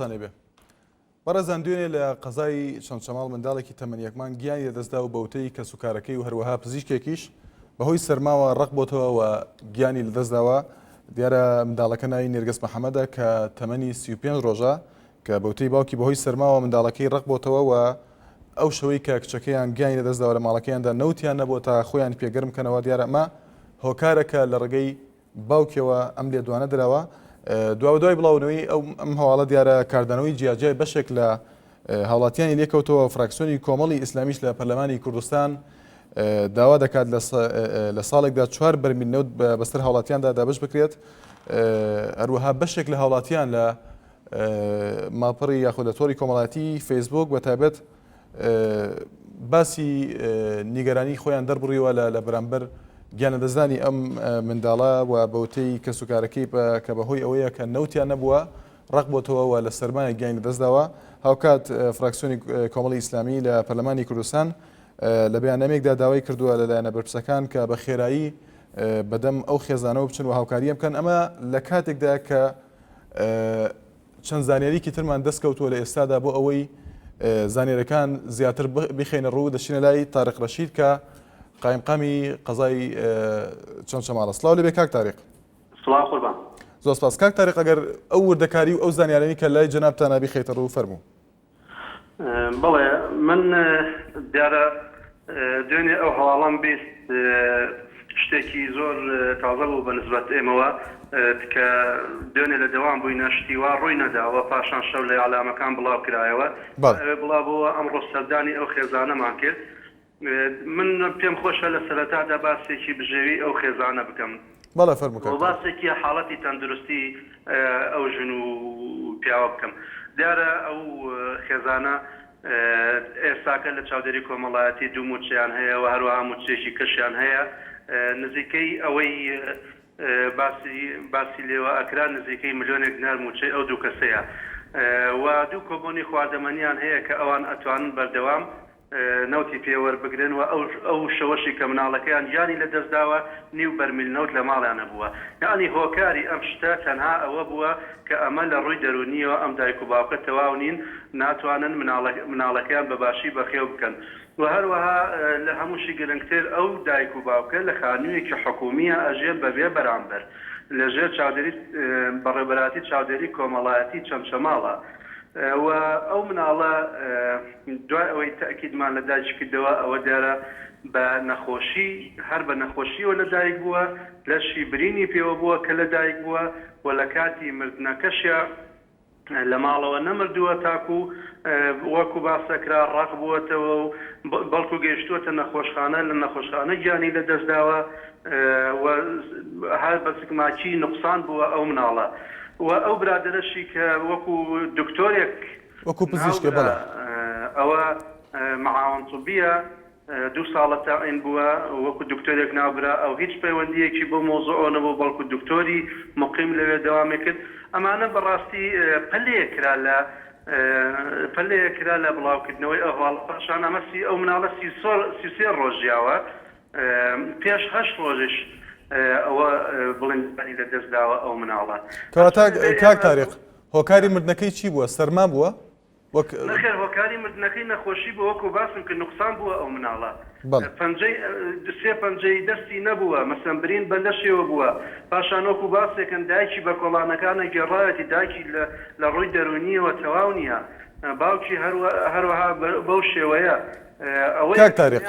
سڵاوتان لێبێ. بەڕێزان دوێنێ لە قەزای چەمچەماڵ منداڵێکی تەمەن یەک مانگ گیانی لەدەستدا و بەوتەی کەسوکارەکەی و هەروەها پزیشکێکیش بەهۆی سەرماوە ڕق بۆتەوە و گیانی لەدەستداوە دیارە منداڵەکە ناوی نێرگەس محەممەدە کە تەمەنی 35 ڕۆژە کە بەوتەی باوکی بەهۆی سەرماوە منداڵەکەی ڕق بۆتەوە و ئەو شەوەی کە کچەکەیان گیانی لەدەستداوە لە ماڵەکەیاندا نەوتیان نەبووە تا خۆیان پێگەرم کەنەوە دیارە ئەمە هۆکارەکە لە ڕێگەی باوکیەوە ئەم لێدوانە دراوە. دوابەدوای بڵاوبوونەوەی ئەو ئەم هەواڵە دیارە کاردانەوەی جیاجیای بەشێک لە هاوڵاتیانی لێکەوتەوە فراکسیۆنی کۆمەڵی ئیسلامیش لە پەرلەمانی کوردستان داوا دەکات لە ساڵێکدا چوار بەرمیل نەوت بەسەر هاوڵاتیاندا دابش بکرێت هەروەها بەشێک لە هاوڵاتیان لە ماڵپەڕی یاخود لە تۆڕی کۆمەڵایەتی فەیسبوک بە تایبەت باسی نیگەرانی خۆیان دەربڕیوە لە بەرامبەر گیانلەدەستدانی ئەم منداڵە و بەوتەی کەسوکارەکەی کە بەهۆی ئەوەیە کە نەوتیان نەبووە ڕق بۆتەوە و لە سەرمایە گیانی لەدەستداوە هاوکات فراکسیۆنی کۆمەڵی ئیسلامی لە پەرلەمانی کوردستان لە بەیاننامەیەکدا داوای کردووە لە لایەنە بەرپرسەکان کە بە خێرایی بەدەم ئەو خێزانەوە بچن و هاوکاریان بکەن ئەمە لە کاتێکدا کە چەند زانیاریکی ترمان دەست کەوتووە لە ئێستادا بۆ ئەوەی زانیارەکان زیاتر بخەینە ڕوو دەچینە لای تاریق ڕەشید کە قایمقامی قەزای چەمچەماڵە سڵاو لەبێ کاک تاریق سڵاو قوربان زۆر سپاس کاک تاریق ئەگەر ئەو وردەکاری و ئەو زانیارانی کە لای جەنابتانە بیخەیتە ڕوو فەرموو بەڵێ من دیارە دوێنێ ئەو هەواڵەم 20 شتێکی زۆر تازە بوو بە نسبەت ئێمەوە کە دوێنێ لە دەوام بووینە شتی وا ڕووی نەداوە پاشان شەو لە ئیعلامەکان بڵاو کرایەوە ئەوێ بڵاو بۆوە ئەمڕۆ سەردانی ئەو خێزانەمان کرد من پێم خۆشە لە سەرەتادا باسێکی بژێوی ئەو خێزانە بکەم. بەڵێ فەرموو کاک و باسێکی حاڵەتی تەندروستی ئەو ژن و پیاوە بکەم. دیارە ئەو خێزانە ئێستاکە لە چاودێری کۆمەڵایەتی دوو مووچەیان هەیە و هەروەها مووچەیەکی کەشیان هەیە نزیکەی ئەوەی باسی باسی لێوە ئەکرا نزیکەی ملیۆنێک دینار مووچەی ئەو دوو کەسەیە و دوو کۆبۆنی خواردەمەنیان هەیە کە ئەوان ئەتوانن بەردەوام نەوتی پێ وەربگرن و ئەو ئەو شەوەشی کە مناڵەکەیان گیانی لە دەست داوە نیو بەرمیل نەوت لە ماڵیان نەبووە یەعنی هۆکاری ئەم شتە تەنها ئەوە بووە کە ئەمە لە ڕووی دەروونیەوە ئەم دایک و باوکە تەواو نین ناتوانن مناڵە مناڵەکەیان بە باشی بەخێو بکەن و هەروەها لە هەمووشی گرنگتر ئەو دایک و باوکە لە خانوویەکی حکوومیە ئەژێن بە بێ بەرامبەر لە ژێر چاودێری بەڕێوبەراتی چاودێری کۆمەڵایەتی چەمچەماڵە و ئەو مناڵە دوای ئەوەی تەئکیدمان لە دایکی کردەوە ئەوە دیارە بە نەخۆشی هەر بە نەخۆشیەوە لە دایک بووە لەشی برینی پێوە بووە کە لە دایک بووە و لە کاتی مردنەکەشیا لە ماڵەوە نەمردووە تاکو وەکو باس دەکرا ڕەق بووەتەوە و بەڵکو گەیشتووەتە نەخۆشخانە لە نەخۆشخانە گیانی لە دەست داوە و هەر بە زگماکی نوقسان بووە ئەو مناڵە و ئەو برادەرەشی کە وەکو دکتۆرێک وەکو پزیشکێ بەڵێ. ئەوە معاون طبیە دوو ساڵە تەعین بووە وەکو دکتۆرێک ناوبرا ئەو هیچ پەیوەندیەکی بەو مەوزوعەوە نەبوو بەڵکو دکتۆری مقیم لەوێ دەوامی کرد ئەمانە بەڕاستی پەلەیەک کرا لە پەلەیەک کرا لە بڵاوکردنەوەی ئەو هەواڵە پاشان ئەمە سی ئەو مناڵە 33 ڕۆژ ژیاوە پێش هەشت ڕۆژیش ئەوە بڵێن گیانی لە دەست داوە ئەو مناڵە. کەواتە کاک تاریق هۆکاری مردنەکەی چی بووە؟ سەرما بووە؟ وەک نەخێر هۆکاری مردنەکەی نەخۆشی بووە وەکو باسم کرد نوقسان بووە ئەو مناڵە بەڵێ. پەنجەی سێ پەنجەی دەستی نەبووە مەسەن برین بە لەشێوە بووە پاشان وەکو باسێکن دایکی بە کۆڵانەکانە گێڕاوێتی دایکی لە لە ڕووی دەروونیەوە تەواو نییە باوکی هەروەها بەو شێوەیە ئەوەیە کاک تاریق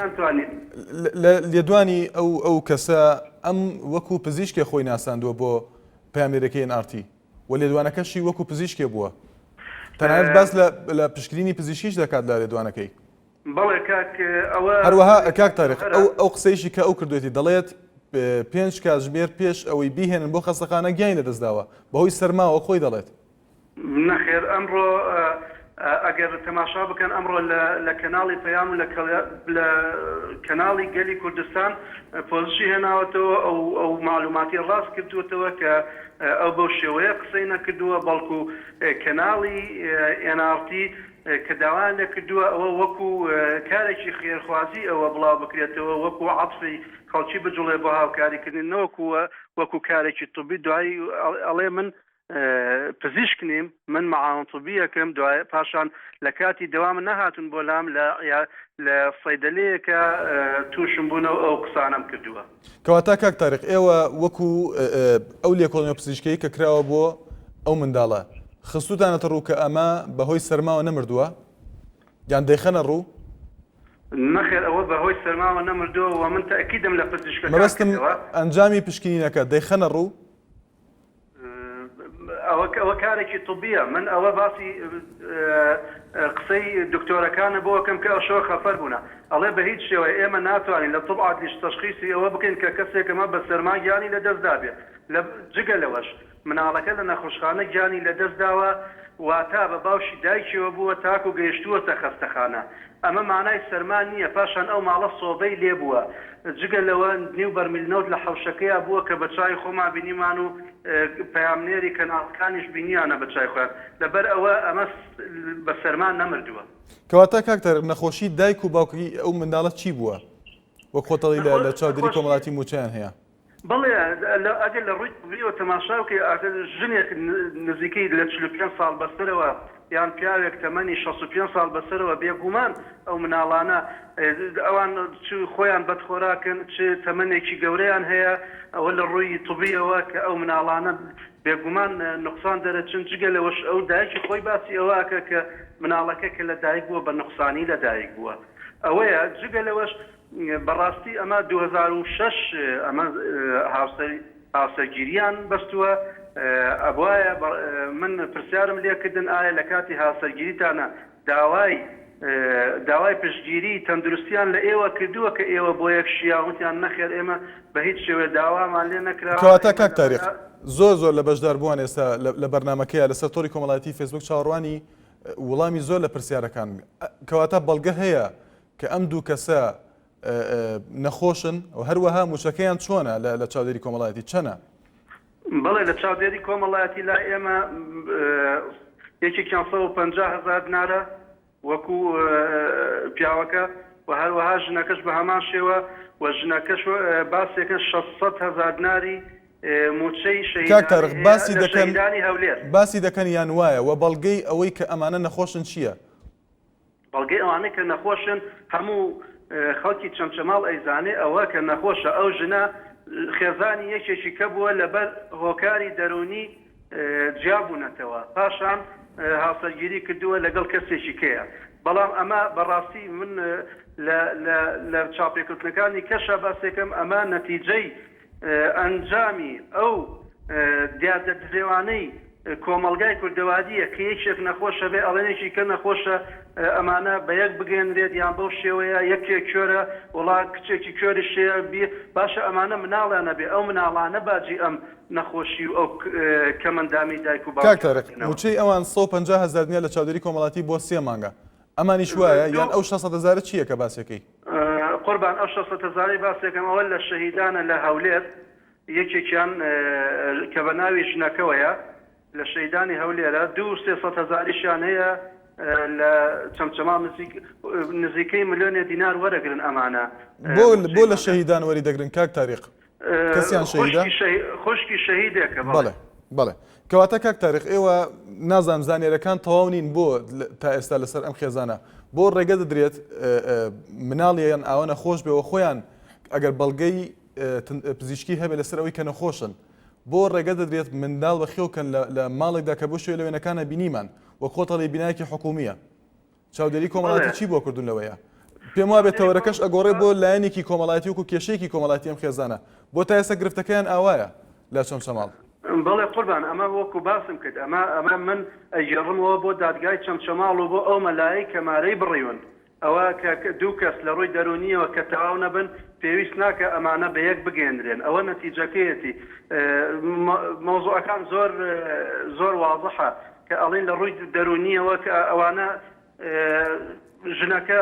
لە لێدوانی ئەو ئەو کەسە ئەم وەکو پزیشکێ خۆی ناساندووە بۆ پەیامنێرەکەی ئێن ئاڕ تی و لێدوانەکەشی وەکو پزیشکێ بووە تەنانەت باس لە لە پشکنینی پزیشکیش دەکات لە لێدوانەکەی. بەڵێ کاک ئەوە هەروەها کاک تاریق ئەو ئەو قسەیشی کە ئەو کردوێتی دەڵێت پێنج کاتژمێر پێش ئەوەی بیهێنن بۆ خەستەخانە گیانی لەدەستداوە بەهۆی سەرماوە خۆی دەڵێت. نەخێر ئەمڕۆ ئەگەر تەماشا بکەن ئەمڕۆ لە کەناڵی پەیام و لە کەناڵی گەلی کوردستان پۆزشی هێناوەتەوە ئەو ئەو مەعلوماتی ڕاست کردووەتەوە کە ئەو بەو شێوەیە قسەی نەکردووە بەڵکو کەناڵی ئێن ئاڕ تی کە داوایان لێکردووە ئەوە وەکو کارێکی خێرخوازی ئەوە بڵاو بکرێتەوە وەکو عەتفی خەڵکی بجوڵێ بۆ هاوکاریکردنی نەوەکو وەکو کارێکی طبی دوایی ئەڵێ من. پزیشک نیم، من معاون طبیەکم، دوای پاشان لە کاتی دەوام نەهاتوون بۆ لام لە لە صەیدەلەیەکە تووشم بوونە و ئەو قسانەم کردووە. کەواتە کاک تاریق ئێوە وەکو ئەو لێکۆڵینەوە پزیشکیەی کە کراوە بۆ ئەو منداڵە خستوتانەتە ڕوو کە ئەمە بەهۆی سەرماوە نەمردووە؟ یان دەیخەنە ڕوو؟ نەخێر ئەوە بەهۆی سەرماوە نەمردووە و من تەئکیدم لە پزیشکەکان مەبەستم کردەوە. ئەنجامی پشکنینەکە دەیخەنە ڕوو؟ ئەوە ئەوە کارێکی طبیە من ئەوە باسی قسەی دکتۆرەکانە بۆ ئەکەم کە ئەو شەوە خەفەر بوونە ئەڵێ بە هیچ شێوەیە ئێمە ناتوانین لە طب عدلیش تەشخیسی ئەوە بکەین کە کەسێک ئەمە بە سەرما گیانی لە دەست دابێ لە جگە لەوەش مناڵەکە لە نەخۆشخانە گیانی لە دەست داوە واتا بە باوشی دایکیەوە بووە تاکو گەیشتووەتە خەستەخانە ئەمە مانای سەرما نییە، پاشان ئەو ماڵە سۆبەی لێ بووە، جگە لەوە نیو بەرمیل نەوت لە حەوشەکەیا بووە کە بە چاوی خۆمان بینیمان و پەیامنێری کەناڵەکانیش بینیانە بە چاوی خۆیان، لەبەر ئەوە ئەمە بە سەرما نەمردووە. کەواتە کاک تاریق نەخۆشی دایک و باوکی ئەو منداڵە چی بووە؟ وەک خۆت ئەڵێی لە چاودێری کۆمەڵایەتی مووچەیان هەیە. بەڵێ ئەگەر لە ڕووی طبیەوە تەماشا بکەی ئاخر ژنێک نزیکەی لە 45 ساڵ بەسەرەوە یان پیاوێک تەمەنی 65 ساڵ بەسەرەوە بێگومان ئەو مناڵانە ئەوان چ خۆیان بەدخۆراکن چ تەمەنێکی گەورەیان هەیە ئەوە لە ڕووی طبیەوە کە ئەو مناڵانە بێگومان نوقسان دەرەچن جگە لەوەش ئەو دایکی خۆی باسی ئەوە ئەکا کە مناڵەکە کە لە دایک بووە بە نوقسانی لە دایک بووە ئەوەیە جگە لەوەش بەڕاستی ئەمە 2006 ئەمە هاوسەر هاوسەرگیریان بەستووە ئەبوایە من پرسیارم لێکردن ئایا لە کاتی هاوسەرگیریتانە داوای داوای پشتگیری تەندروستیان لە ئێوە کردووە کە ئێوە بۆ یەک شیاون وتیان نەخێر ئێمە بە هیچ شێوەیە داوامان لێ نەکراوە کەواتە ئێمە کاک تاریق لەبەر زۆر زۆر لە بەشداربووان ئێستا لە بەرنامەکەیە لەسەر تۆڕی کۆمەڵایەتی فەیسبوک چاوەڕوانی وڵامی زۆر لە پرسیارەکان کەواتە بەڵگە هەیە کە ئەم دوو کەسە نەخۆشن و هەروەها مووچەکەیان چۆنە لە چاودێری کۆمەڵایەتی چەنە؟ بەڵێ لە چاودێری کۆمەڵایەتی لای ئێمە یەکێکیان 150 هەزار دینارە وەکو پیاوەکە و هەروەها ژنەکەش بە هەمان شێوە و ژنەکەش باسێکە 600 هەزار دیناری مووچەی کاک شەهیدانی تارق هەیە باسی لە دەکەن شەهیدانی هەولێر. باسی دەکەن یان وایە و بەڵگەی ئەوەی کە ئەمانە نەخۆشن چییە؟ بەڵگەی ئەوانەی کە نەخۆشن هەموو خەڵکی چەمچەماڵ ئەیزانێ ئەوە کە نەخۆشە ئەو ژنە خێزانی یەکێکی کە بووە لەبەر هۆکاری دەروونی جیا بوونەتەوە پاشان هاوسەرگیری کردووە لەگەڵ کەسێکی کەیە بەڵام ئەمە بەڕاستی من لە لە لە چاوپێکەوتنەکانی کەشا باسێکم ئەمە نەتیجەی ئەنجامی ئەو دیاردە دزێوانەی کۆمەڵگای کوردەوارییە کە یەکێک نەخۆشە بێ ئەڵێن یەکی کە نەخۆشە ئەمانە بە یەک بگەێنرێت یان بەو شێوەیە یەکێک کوێرە وڵا کچێکی کوێریش هەیە بی باشە ئەمانە مناڵیان هەبێ ئەو مناڵانە باجی ئەم نەخۆشی و ئەو کەمەندامی دایک و کاک باوکیان تارق بدەنەوە. موچەی ئەوان 150 هەزار دینار لە چاودێری کۆمەڵاتی بۆ سێ مانگە ئەمانیش وایە یان ئەو 600 هەزارە چییە کە باسەکەی؟ قوربان ئەو 600 هەزارەی باسێکم ئەوە لە شەهیدانە لە هەولێر یەکێکیان کە بە ناوی ژنەکەوەیە لە شەهیدانی هەولێرە دوو 300 هەزاریشیان هەیە لە چەمچەماڵ نزیک نزیکەی ملیۆنێ دینار وەرەگرن ئەمانە بۆ بۆ لە شەهیدان وەری دەگرن کاک تاریق؟ کەسیان شەهیدە؟ خوشکی شەهیدێکە بەڵێ بەڵێ کەواتە کاک تاریق ئێوە نازانم زانیارەکان تەواو نین بۆ تا ئێستا لەسەر ئەم خێزانە بۆ ڕێگە دەدرێت مناڵیان ئاوە نەخۆش بێەوە خۆیان ئەگەر بەڵگەی پزیشکی هەبێ لەسەر ئەوەی کە نەخۆشن بۆ ڕێگە دەدرێت منداڵ بەخێوکەن لە ماڵێکدا کە بۆ شوێ لە وێنەکانە بینیمان وە خۆتەڵی بینایەکی حکومیە چاودێری کۆمەڵایەتی چی بۆ کردوون لەوەیە؟ پێم وابێت تەوەرەکەش ئەگۆڕێ بۆ لایەنێکی کۆمەڵایەتی وەکو کێشەیەکی کۆمەڵایەتی ئەم خێزانە. بۆ تا ئێستا گرفتەکەیان ئاوایە لە چەمچەماڵ. بەڵێ قوربان ئەمە وەکو باسم کرد ئەمە ئەمە من ئەگێڕمەوە بۆ دادگای چەمچەماڵ و بۆ ئەو مەلایەی کە مارەی بڕیون ئەوە کە دوو کەس لە ڕووی دەروونیەوە کە تەواو نەبن پێویست ناکا ئەمانە بە یەک بگەیەنرێن ئەوە نەتیجەکەیەتی مەوزوعەکان زۆر زۆر وازحە کە ئەڵێن لە ڕووی دەروونیەوە کە ئەوانە ژنەکە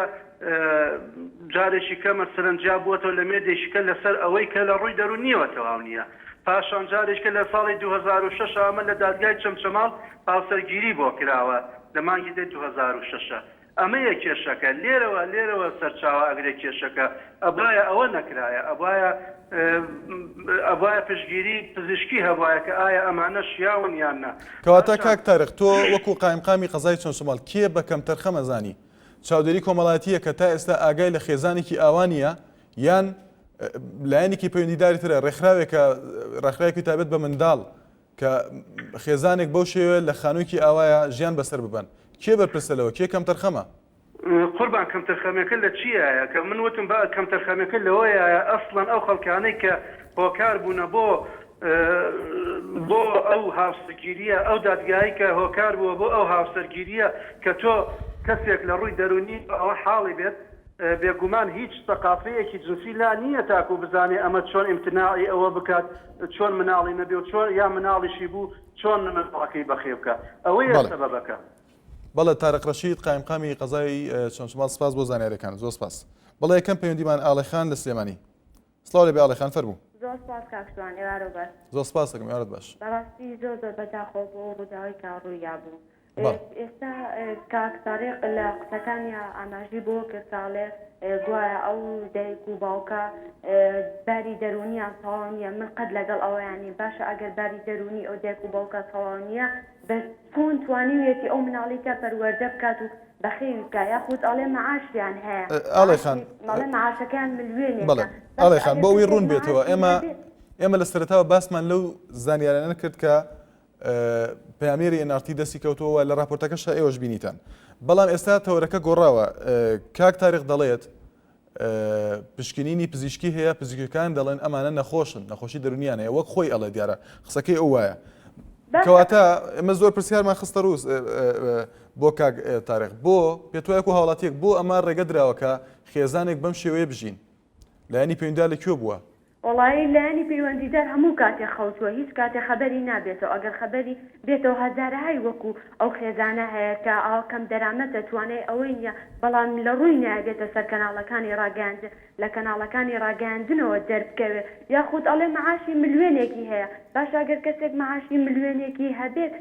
جارێکی کە مەسەلەن جیا بووەتەوە لە مێردێکی کە لەسەر ئەوەی کە لە ڕووی دەروونیەوە تەواو نییە پاشان جارێکی کە لە ساڵی 2006 ئەمە لە دادگای چەمچەماڵ هاوسەرگیری بۆ کراوە لە مانگی دە 2006. ئەمەیە کێشەکە لێرەوە لێرەوە سەرچاوە ئەگرێ کێشەکە ئەبوایە ئەوە نەکرایە ئەبوایە ئەبوایە پشتگیری پزیشکی هەبوایە کە ئایا ئەمانە شیاون یان نا. کەواتە پاشان. کاک تارق تۆ وەکو قایمقامی قەزای چەمچەماڵ کێ بە کەمتەرخەم ئەزانی؟ چاودێری کۆمەڵایەتییە کە تا ئێستا ئاگای لە خێزانێکی ئاوا نییە یان لایەنێکی پەیوەندیداری ترە ڕێکخراوێکە ڕێکخراوێکی تایبەت بە منداڵ کە خێزانێک بەو شێوەیە لە خانوویەکی ئاوایە ژیان بەسەر ببەن کێ بەرپرسە لەوە کێ کەمتەرخەمە؟ قوربان کەمتەرخەمیەکە لە چیایە کە من وتم با کەمتەرخەمیەکە لەوەیایە ئەسڵەن ئەو خەڵکانەی کە هۆکار بوونە بۆ بۆ ئەو هاوسەرگیریە ئەو دادگایەی کە هۆکار بووە بۆ ئەو هاوسەرگیریە کە تۆ کەسێک لە ڕووی دەروونی ئەوە حاڵی بێت بێگومان هیچ سەقافەیەکی جنسی لا نییە تاکو بزانێ ئەمە چۆن ئیمتناعی ئەوە بکات چۆن مناڵی نەبێ و چۆن یا مناڵیشی بوو چۆن مناڵەکەی بەخێو بکا ئەوەیە بەڵێ. سەبەبەکە. بەڵێ تارق ڕەشید قایمقامی قەزای چەمچەماڵ سپاس بۆ زانیاریەکانت زۆر سپاس. بەڵێ یەکەم پەیوەندیمان ئاڵێ خان لە سلێمانی. سڵاو لێبێ ئاڵێ خان فەرموو. زۆر سپاس کاک شوان ئێوارەو باش. زۆر سپاس دەکەم ئێوارەت باش. بەڕاستی زۆر زۆر بەداخەوە بۆ ئەو ڕووداوەی کە ڕوویابوو. بەڵێ. ئێستا کاک تاریق لە قسەکانیا ئاماژەی بەوە کرد کە ئەڵێ گوایە ئەو دایک و باوکە باری دەروونیان تەواو نییە من قەت لەگەڵ ئەوەیان نیم باشە ئەگەر باری دەروونی ئەو دایک و باوکە تەواو نییە بەس چۆن توانیویەتی ئەو مناڵی کە پەروەردە بکات و بەخێوی بکا یاخود ئەڵێ مەعاشیان هەیە ئاڵێ خان ئەڵێ مەعاشەکەیان ملیۆنێکە بەڵێ ئاڵێ خان بۆ ئەوەی ڕوون بێتەوە ئێمە ئێمە لە سەرەتاوە باسمان لەو زانیارانە کرد کە پەیامنێری ئێن ئاڕ تی دەستی کەوتووە لە راپۆرتەکەشا ئێوەش بینیتان بەڵام ئێستا تەوەرەکە گۆڕاوە کاک تاریق دەڵێت پشکنینی پزیشکی هەیە پزیشکەکان دەڵێن ئەمانە نەخۆشن نەخۆشی دەرونیان هەیە وەک خۆی ئەڵێ دیارە قسەکەی ئەو وایە کەواتە ئێمە زۆر پرسیارمان خستە ڕوو بۆ کاک تاریق بۆ پێت وایە و هاوڵاتیەک بۆ ئەمە ڕێگە دراوە کە خێزانێک بەم شێوەیە بژین لایەنی پەیوەندیدار لە کوێ بووە؟ وەڵایی لایەنی پەیوەندیدار هەموو کاتێ خەوتووە هیچ کاتێ خەبەری نابێتەوە ئەگەر خەبەری بێتەوە هەزارەهای وەکو ئەو خێزانە هەیە کە ئاوا کەم دەرامەتە توانای ئەوەی نیە بەڵام لە ڕووی نایە بێتە سەر کەناڵەکانی ڕاگەیاندن لە کەناڵەکانی ڕاگەیاندنەوە دەربکەوێ یاخود ئەڵێ مەعاشی ملیۆنێکی هەیە باشە ئەگەر کەسێک مەعاشی ملیۆنێکی هەبێت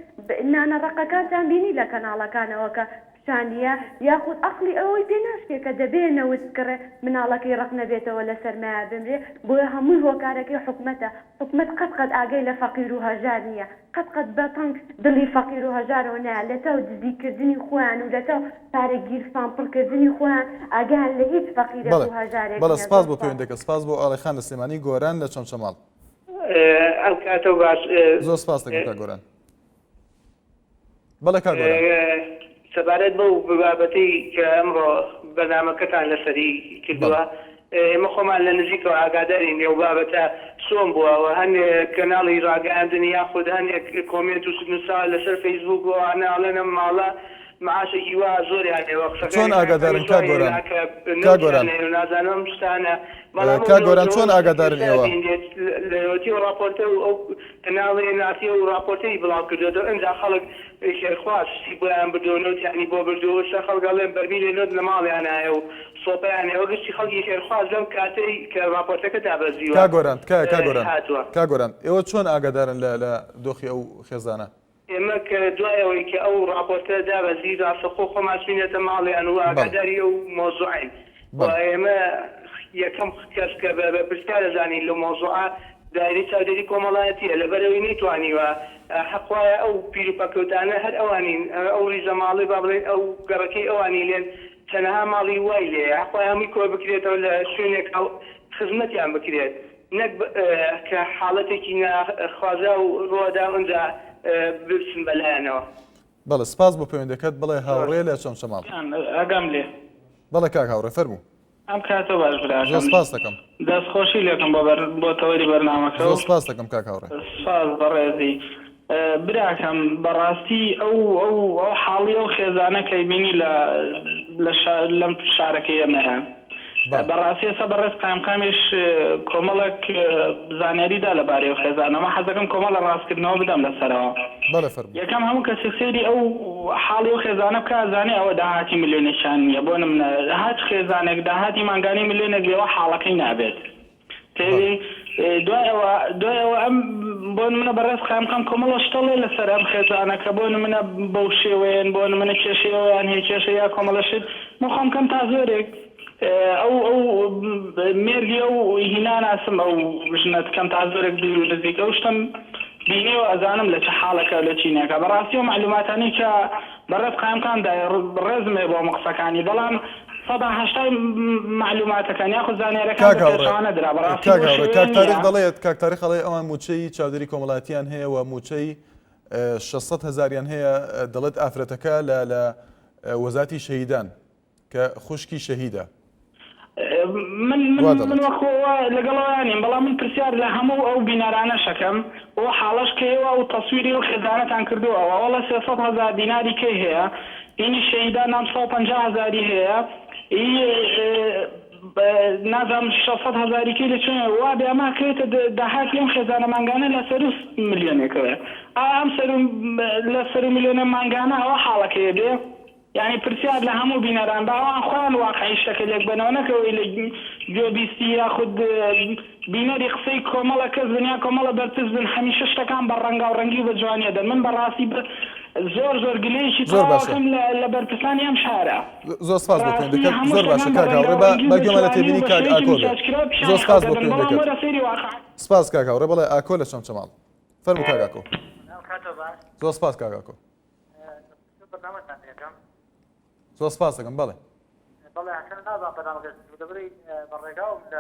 نانە ڕەقەکانتان بینی لە کەناڵەکانەوە کە شانیە یاخود ئەقڵی ئەوەی پێ ناشکێ کە دەبێ نەوت بکڕێ مناڵەکەی ڕق نەبێتەوە لە سەرمایە بمرێ بۆیە هەمووی هۆکارەکەی حکومەتە حکومەت قەت قەت ئاگای لە فەقیر و هەژار نیە قەت قەت بە تەنگ دڵی فەقیر و هەژارەوە نایە لەتاو دزی کردنی خۆیان و لەتاو پارە گیرفان پڕ کردنی خۆیان ئاگایان لە هیچ فەقیرێک بەڵێ و هەژارێک بەڵێ نیە سپاس زۆر بۆ سپاس. پەیوەندەکە سپاس بۆ ئاڵێ خان لە سلێمانی گۆران لە چەمچەماڵ. ئەم کاتەو باش. زۆر سپاس دەکەم کاک گۆران. بەڵێ کاک گۆران. سەبارەت بەو بابەتەی کە ئەمڕۆ بەرنامەکەتان لەسەری کردووە، ئێمە خۆمان لە نزیکەوە ئاگادارین لەو بابەتە چۆن بووە و هەندێک کەناڵی ڕاگەیاندن یاخود هەندێک کۆمێنت و نووسراوە لەسەر فەیسبووک و ئەوانە ئەڵێن ئەم ماڵە معاشێکی وا زۆریان هەیە و چۆن قسەکانی کاک ئاگادارن ئەمیش کاک وای گۆران هێنا کە کاک نەوتیان گۆران هەیە و نازانم ئەم شتانە بەڵام ئەو کاک گۆران نەوتەوە چۆن ئاگادارن ئێستا ئێوە؟ بینرێت لەوەتی ئەو ڕاپۆرتە و ئەو کەناڵی ناسی ئەو ڕاپۆرتەی بڵاو کردۆتەوە ئنجا خەڵک خێرخواز شتی بۆیان بردووە نەوتیانی بۆ بردووە ئێستا خەڵک ئەڵێن بەرمیلێ نەوت لە ماڵیان هەیە و سۆپەیان هەیە گشتی خەڵکی خێرخواز لەم کاتەی کە ڕاپۆرتەکە دابەزیوە کاک گۆران تکایە کاک گۆران هاتووە. کاک گۆران ئێوە چۆن ئاگادارن لە لە دۆخی ئەو خێزانە؟ ئێمە کە دوای ئەوەی کە ئەو ڕاپۆرتە دابەزی ڕاستەخۆ خۆمان چوینەتە ماڵیان و ئاگاداری ئەو مەوزوعەین و ئێمە یەکەم کەس کە بە بەرپرسیار ئەزانین لەو مەوزوعە دایرەی چاودێری کۆمەڵایەتیە لەبەرئەوەی نەیتوانیوە حەق وایە ئەو پیر و پەککەوتانە هەر ئەوانین ئەو ڕیزە ماڵەی با بڵێین ئەو گەڕەکەی ئەوانی لێن چەنەها ماڵی وای لێیە حەق وایە هەمووی کۆبکرێتەوە لە شوێنێکا و خزمەتیان بکرێت. نەک کە حاڵەتێکی ناخوازراو ڕووئەدا ئونجا بچن بە لایانەوە. بەڵێ سپاس بۆ پەیوەندەکەت بەڵێ هاوڕێ لە چەمچەماڵ. گیان ئاگام لێ. بەڵێ کاک هاوڕێ فەرموو. ئەم کاتە باش براکەم. زۆر سپاست دەکەم. دەست خۆشی لێکم بۆ بەر بۆ تەوەری بەرنامەکە و. زۆر سپاست دەکەم کاک هاوڕێ. سپاس بەڕێزی. براکەم بەڕاستی ئەو ئەو ئەو حاڵی ئەو خێزانە کەی بینی لە لە شا لەم شارەکەی ئێمەیە بەڕاستی ئێستا بەڕێز قایمقامیش کۆمەڵێک زانیاری دا لەبارەی ئەو خێزانەوە من حەزەکەم کۆمەڵە ڕاستکردنەوە بدەم لەسەرەوە یەکەم هەموو کەسێک سەیری ئەو حاڵی ئەو خێزانە بکا ئەزانێ ئەوە داهاتی ملیۆنێکیان نییە بۆ نمونە هەچ خێزانێک داهاتی مانگانەی ملیۆنێک بێ ئەوە حاڵەکەی نابێت تێبی. دوای ئەوە دوای ئەوە ئەم بۆ نمونە بەڕێز قایمقام کۆمەڵە شتەڵێ لەسەر ئەم خێزانە کە بۆ نمونە بەو شێوەیەن بۆ نمونە کێشەی ئەویان هەیە کێشە یا کۆمەڵە شت من خۆم کەم تا زۆرێک ئەو ئەو مێردی ئەو هی ناناسم ئەو ژنەت کەم تا زۆرێک دوور و نزیک ئەو شتەم بینیوە ئەزانم لە چ حاڵێکە و لە چی نێکە بەڕاستی ئەو مەعلوماتانەی کە بەڕێز قایمقام دایە ڕێزم هەیە بۆ هەموو قسەکانی بەڵام سەدا هەشتای مەعلوماتەکان یاخود زانیارەکان کاک بە هاوڕێ پێچەوانە درا بەڕاستی کاک بەو هاوڕێ شێوەیە کاک تاریق نییە. دەڵێت کاک تاریق ئەڵێ ئەوان مووچەی چاودێری کۆمەڵایەتیان هەیە و مووچەی 600 هەزاریان هەیە دەڵێت ئافرەتەکە لە لە وەزاتی شەهیدان کە خوشکی شەهیدە. من من وا من دەڵێت. وەکو ئەوە لەگەڵ ئەوە نیم بەڵام من پرسیار لە هەموو ئەو بینەرانەش ئەکەم ئەو حاڵەش کە ئێوە ئەو تەسویری ئەو خێزانەتان کردووە ئەوە وەڵا 300 هەزار دیناری کەی هەیە هینی شەهیدان نام 150 هەزاری هەیە ئی نازانم 600 هەزاری کەی لە چۆن وا بێ ئەمە ئەکەوێتە داهاتی ئەم خێزانە مانگانە لە سەروو ملیۆنێکەوەیە ئایا ئەم سەروو لە سەروو ملیۆنە مانگانە ئەوە حاڵەکەیە بێ یانی پرسیار لە هەموو بینەران با ئەوان خۆیان واقعی شتەکە لێک بەنەوە نەک ئەوەی لە گوێ بیستی یاخود بینەری قسەی کۆمەڵە کەس بن یا کۆمەڵە بەرپرس بن هەمیشە شتەکان بە ڕەنگاو ڕەنگی و بە جوانی ئەدەن من بەڕاستی زۆر زۆر گلەیەکی زۆر تەواو باشە ئەکەم لە لە بەرپرسانی ئەم شارە زۆر سپاس بۆ بەڕاستی پەیوەندەکەت هەموو زۆر باشە شتەکان بە کاک هاوڕێ ڕەنگاو با ڕەنگی و با بە گوێمان لە جوانی و تێبینی بە کاک شێوەیەکی ئاکۆ بێ میساجکراو زۆر پیشانی سپاس خەڵک بۆ ئەدەن بەڵام پەیوەندەکەت وەرە سەیری واقع سپاس کاک هاوڕێ بەڵێ ئاکۆ لە چەمچەماڵ فەرموو کاک ئاکۆ کاتۆ باش زۆر سپاس کاک ئاکۆ بەرنامەتان لێکەم. زۆر سپاس دەکەم بەڵێ. بەڵێ هەرچەندە نازانم بەرنامەکە چی بوو لەبەرئەوەی بە ڕێگاوم لە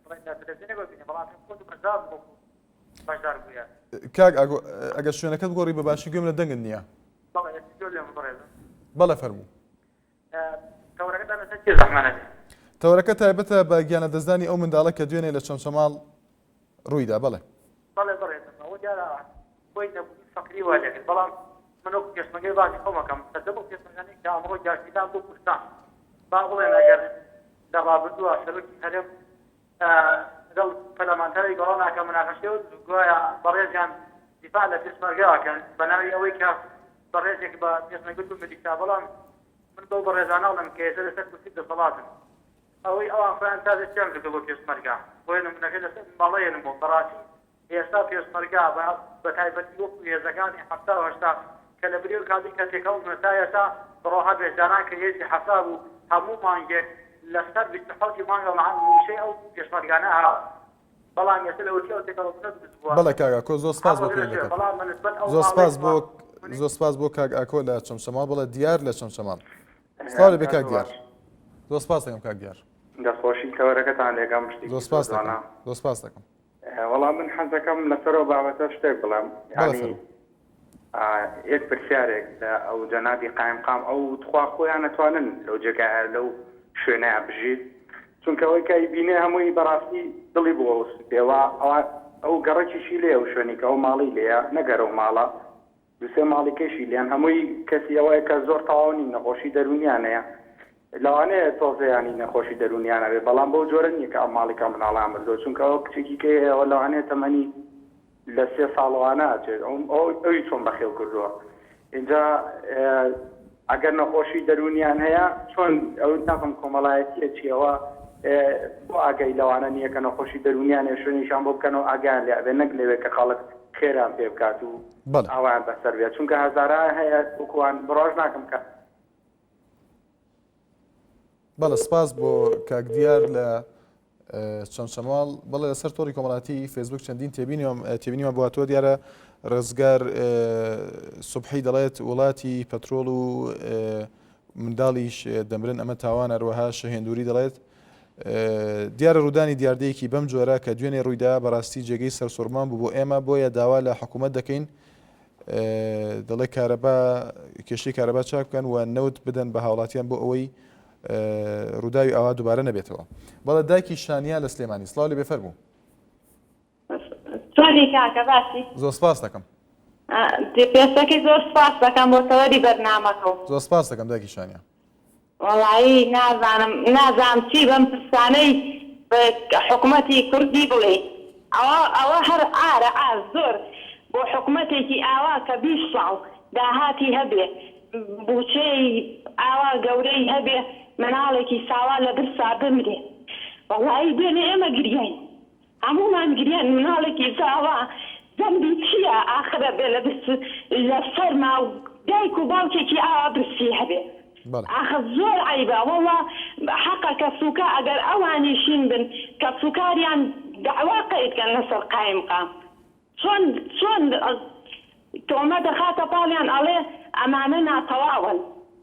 بڵێن لە تەلەفزیۆنێک بینیم بەڵام پێم خۆش بوو بەشدار بوو وەکوو بەشدار بوویە. کاک ئاگۆ ئەگەر شوێنەکەت بگۆڕی بە باشی گوێم لە دەنگت نییە. بەڵێ ئێستا گوێ لێم بڕێزم. بەڵێ فەرموو. تەوەرەکەتان لەسەر چیە زەحمەت نەبێ؟ تەوەرەکە تایبەتە بە گیانلەدەستدانی ئەو منداڵە کە دوێنێ لە چەمچەماڵ ڕوویدا بەڵێ. بەڵێ بەڕێزم ئەوە دیارە خۆی نەبوونی فەقری وای لێکرد بەڵام من وەکو پێشمەرگەی باسی خۆم ئەکەم سەرجەم ئەو پێشمەرگانەی کە ئەمڕۆ گیانفیدان بۆ کوردستان با بڵێن ئەگەر لە ڕابردووە سەرۆکی هەرێم لەگەڵ پەرلەمانتاری گۆڕان ئاکە مناقەشەی و گوایە بەڕێزیان دیفاع لە پێشمەرگە ئەکەن بە ناوی ئەوەی کە بەڕێزێک بە پێشمەرگە و میلیشا بەڵام من بەو بەڕێزانە ئەڵێم کە ئێستا لەسەر کورسی دەسەڵاتن ئەوەی ئەوان خۆیان تازە چیان کردوە بۆ پێشمەرگە بۆیە نمونەکەی لەسەر ماڵەیەنمەوە بەڕاستی ئێستا پێشمەرگە بە بەتایبەتی وەکو هێزەکانی 70 و 80 کە لە بری ئەو کاتەی کە تێکەڵ بوونە تا ئێستا بڕۆ هەبێ جاران کە هێزی 70 بوو هەموو مانگێک لەسەر 27 ی مانگە مووچەی ئەو پێشمەرگانە هات بەڵام ئێستا لەوەتی ئەو تێکەڵ بوونە دروست بووە بەڵێ کاک ئاکۆ زۆر سپاس هەر بۆ ڕۆژە لە کوێ پەیوەندەکەت بەڵام بە نسبەت ئەو زۆر ماڵەی سپاس کە بۆ زۆر سپاس بۆ کاک ئاکۆ لە چەمچەماڵ بەڵێ دیار لە چەمچەماڵ سڵاو لەبێ کاک دیار زۆر سپاس دەکەم کاک دیار. دەستخۆشی تەوەرەکەتان لێکەم زۆر شتێکی زۆر سپاس دەکەم جوانە. زۆر سپاس دەکەم. وەڵا من حەزەکەم لەسەر ئەو بابەتە شتێک بڵێم بەڵێ یانی فەرموو. یەک پرسیارێک لە ئەو جەنابی قایمقام ئەو تخوا خۆیان ئەتوانن لەو جێگایە لەو شوێنەیا بژیت چونکە ئەوەی کە ئەیبینێ هەمووی بەڕاستی دڵی بۆ ئەوسوتێ وە ئەو گەڕەکیشی لێیە ئەو شوێنی کە ئەو ماڵی لێیە نەک هەر ئەو ماڵە دوو سێ ماڵی کەشی لێن هەمووی کەسی ئەوەیە کە زۆر تەواو نین نەخۆشی دەروونیان هەیە لەوانەیە تۆزێ یانی نەخۆشی دەروونیان هەبێ بەڵام بەو جۆرە نییە کە ئەم ماڵی کە مناڵیان مردووە چونکە ئەوە کچێکی کەی هەیە ئەوە لەوانەیە تەمەنی لە سێ ساڵەوانە ئەچێت ئەو ئەوی چۆن بەخێو کردووە ئینجا ئەگەر نەخۆشی دەروونیان هەیە چۆن ئەو نازم کۆمەڵایەتیە چیەوە بۆ ئاگای لەوانە نییە کە نەخۆشی دەروونیان هەیە شوێنێکیان بۆ بکەنەوە ئاگایان لێ ئەبێ نەک لەوێ کە خەڵک خێران پێ بکات و بەڵێ. ئاوایان بەسەر بێت چونکە هەزارا هەیە وەکوان بڕواش ناکەم کە. بەڵێ سپاس بۆ کاک دیار لە چەمچەماڵ بەڵێ لەسەر تۆڕی کۆمەڵاتی فەیسبوک چەندین تێبینیوم تێبینیمان بۆ هاتووە دیارە ڕزگار سوبحی دەڵێت وڵاتی پەترۆڵ و منداڵیش دەمرن ئەمە تاوان هەروەها شەهێندوری دەڵێت دیارە ڕوودانی دیاردەیەکی بەم جۆرە کە دوێنێ ڕوویدا بەڕاستی جێگەی سەرسوڕمان بوو بۆ ئێمە بۆیە داوا لە حکوومەت دەکەین دەڵێ کارەبا کێشەی کارەبا چاک بکەن و نەوت بدەن بە هاوڵاتیان بۆ ئەوەی ڕووداوی ئاوا دووبارە نەبێتەوە. بەڵێ دایکی شانیا لە سلێمانی سڵاو لێ بێ فەرموو. چۆنی کاکە باشی؟ زۆر سپاس دەکەم. پێشەکی زۆر سپاس دەکەم بۆ تەوەری بەرنامەکە و. زۆر سپاس دەکەم دایکی شانیا. وەڵایی نازانم نازانم چی بەم پرسانەی حکومەتی کوردی بڵێی ئەوە ئەوە هەر عارە عار زۆر بۆ حکومەتێکی ئاوا کە 20 ساڵ داهاتی هەبێ بوچەی ئاوا گەورەی هەبێ مناڵێکی ساوا لە برسا بمرێ وەڵایی دوێنێ ئێمە گریاین. هەموومان گریان مناڵێکی زاوا زەنبی چیە ئاخر ئەبێ لە برس لە سەرما و دایک و باوکێکی ئاوا برسی هەبێ ئاخر زۆر عەیبە وەڵا حەقە کەسوکا ئەگەر ئەوانیشین بن کەسوکاریان دەعوا قەید کەن لەسەر قایمقام چۆن چۆن تۆمەت ئەخاتە پاڵیان ئەڵێ ئەمانە ناتەواون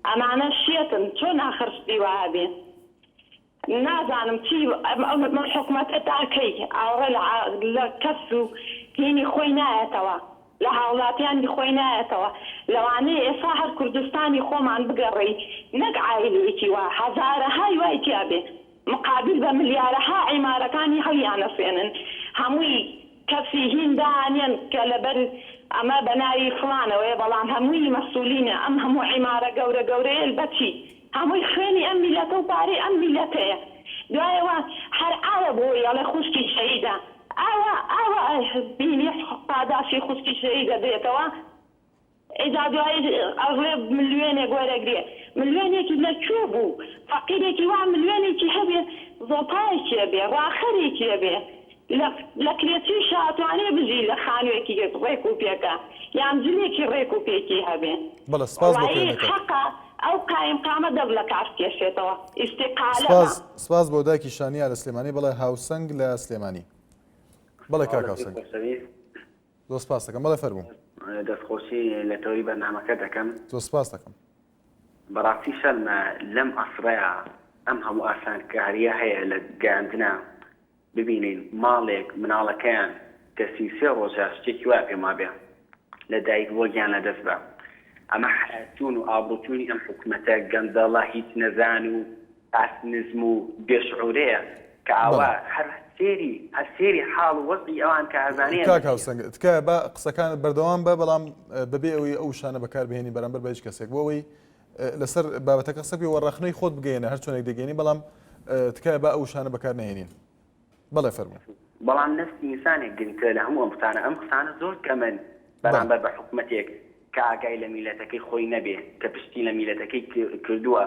ئەمانە شێتن چۆن ئاخر شتی وا هەبێ نازانم چی ئەم حکومەتە تا کەی ئاوڕە لە کەس و هینی خۆی نایەتەوە لە هاوڵاتیانی خۆی نایەتەوە لەوانەیە ئێستا هەر کوردستانی خۆمان بگەڕێی نەک عایلەیەکی وا هەزارەهای وای تیا بێ مقابل بە ملیارەها عیمارەکانی هەڵیانەسێنن هەمووی کەسی هین دانێن کە لەبەر ئەمە بەناوی فڵانەوەیە بەڵام هەمووی مەسولینە ئەم هەموو عیمارە گەورە گەورەیە بەچی هەمووی خوێنی ئەم میلەتە و پارەی ئەم میلەتەیە دوایەوە هەر ئاوە بۆی ئەڵێ خوشکی شەهیدە ئاوا ئاوا بینی پاداشی خوشکی شەهیدە بێتەوە ئیجا دوایی ئەڵێ ملیۆنێک وەرەگرێ ملیۆنێکی لە کوێ بوو فەقیرێکی وا ملیۆنێکی هەبێ زۆپایەکی ئەبێ ڕاخەرێکی ئەبێ لە لە کرێچیشا ئەتوانێ بژی لە خانوێکی ڕێک و پێکا یان جلێکی ڕێک و پێکی هەبێ بەڵێ سپاس بۆ وەڵایی پەیوەندەکەت. حەقە ئەو قایمقامە دەست لە کار بکێشێتەوە ئیستیقالە سپاس بە. سپاس بۆ دایکی شانیا لە سلێمانی بەڵێ هاوسەنگ لە سلێمانی بەڵێ سڵاو کاک لە تۆی هاوسەنگ. خۆشەویست. زۆر سپاست دەکەم بەڵێ فەرموو. دەستخۆشی لە تەوەری بەرنامەکە دەکەم. زۆر سپاست دەکەم. بەڕاستی شەرمە لەم عەسرەیا ئەم هەموو ئاسانکاریە هەیە لە گەیاندنا ببینین ماڵێک مناڵەکەیان کە 33 ڕۆژە شتێکی وایە پێم وابێ لە دایک بووە گیان لە دەست با ئەمە حەیاچوون و ئابڕوچوونی ئەم حکومەتە گەندەڵە هیچ نەزان و ئاست نزم و بێ شعورەیە کە ئاوا بەڵێ. هەر سێری هەر سێری حاڵ و وەزعی ئەوان کە ئەزانێ کاک ئەمە چیە. هاوسەنگ تکایە با قسەکانت بەردەوام بە بەڵام بەبێ ئەوەی ئەو وشانە بەکار بهێنی بەرامبەر بە هیچ کەسێک بۆ ئەوەی لەسەر بابەتەکە قسە بکەی و ڕەخنەی خۆت بگەیەنە هەر چۆنێک دەگەیەنی بەڵام تکایە با ئەو وشانە بەکار نەهێنین بەڵێ فەرموو. بەڵام نەفسی ئینسانێک گرنگترە لە هەموو ئەم قسانە ئەم قسانە زۆر کەمن بەرامبەر بە حکومەتێک کە ئاگای لە میلەتەکەی خۆی نەبێ کە پشتی لە میلەتەکەی کردووە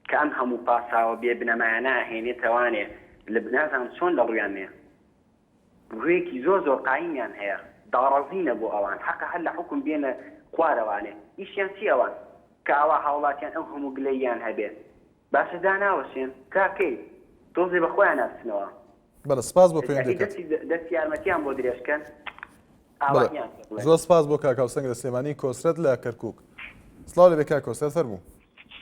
کە ئەم هەموو پاساوە بێ بنەمایانە ئەهێنێتەوانێ لە نازانم چۆن لە ڕویان نێ ڕوێکی زۆر زۆر قایمیان هەیە داڕەزینە بۆ ئەوان حەقە هەر لە حوکم بێنە خوارەوانێ ئیشیان چی ئەوان کە ئاوا هاوڵاتیان ئەو هەموو گلەییان هەبێ باشە داناوەشێن تا کەی تۆزێ بە خۆیانا بچنەوە. بەڵێ سپاس بۆ ئەی پەیوەندیەکەت. دەستی دەستی یارمەتیان بۆ درێژ کەن بەڵێ ئاواهیان پێ بڵێن. زۆر سپاس بۆ کاک هاوسەنگ لە سلێمانی کۆسرەت لە کەرکوک. سڵاو لێبێ کاک کۆسرەت فەرموو.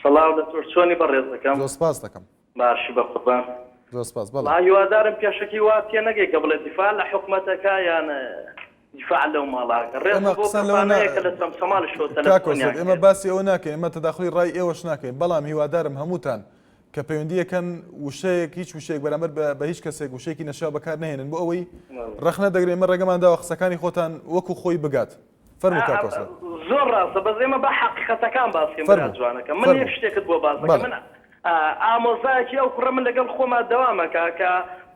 سڵاو لە تۆش چۆنی بەڕێزەکەم؟ زۆر سپاست دەکەم. باشی بەقوربان. زۆر سپاس بەڵێ. وەڵا هیوادارم پێشەکی وا تێنەگەی کە بڵێ دیفاع لە حکومەتەکە یان دیفاع لەو ماڵاکە ڕێزم ئێمە بۆ قسە لەوە نا کەسانەیە کە لە چەمچەماڵیشەوە کاک تەلەفۆنیان کۆسرەت ئێمە کرد. باسی ئەوە ناکەین ئێمە تەداخولی ڕای ئێوەش ناکەین بەڵام هیوادارم هەمووتان کە پەیوەندیەکەن وشەیەک هیچ وشەیەک بەرامبەر بە هیچ کەسێک وشەیەکی نەشیاو بەکار نەهێنن بۆ ئەوەی ڕەخنە دەگرن ئێمە ڕێگەمان داوە قسەکانی خۆتان وەکو خۆی بگات فەرموو کاک کۆسرەت. زۆر ڕاستە بەس ئێمە با حەقیقەتەکان باس کەین برا فەرموو جوانەکەم من یەک فەرموو شتێکت بۆ باس دەکەم بەڵێ. من ئامۆزایەکی ئەو کوڕە من لەگەڵ خۆما دەوامەکا کە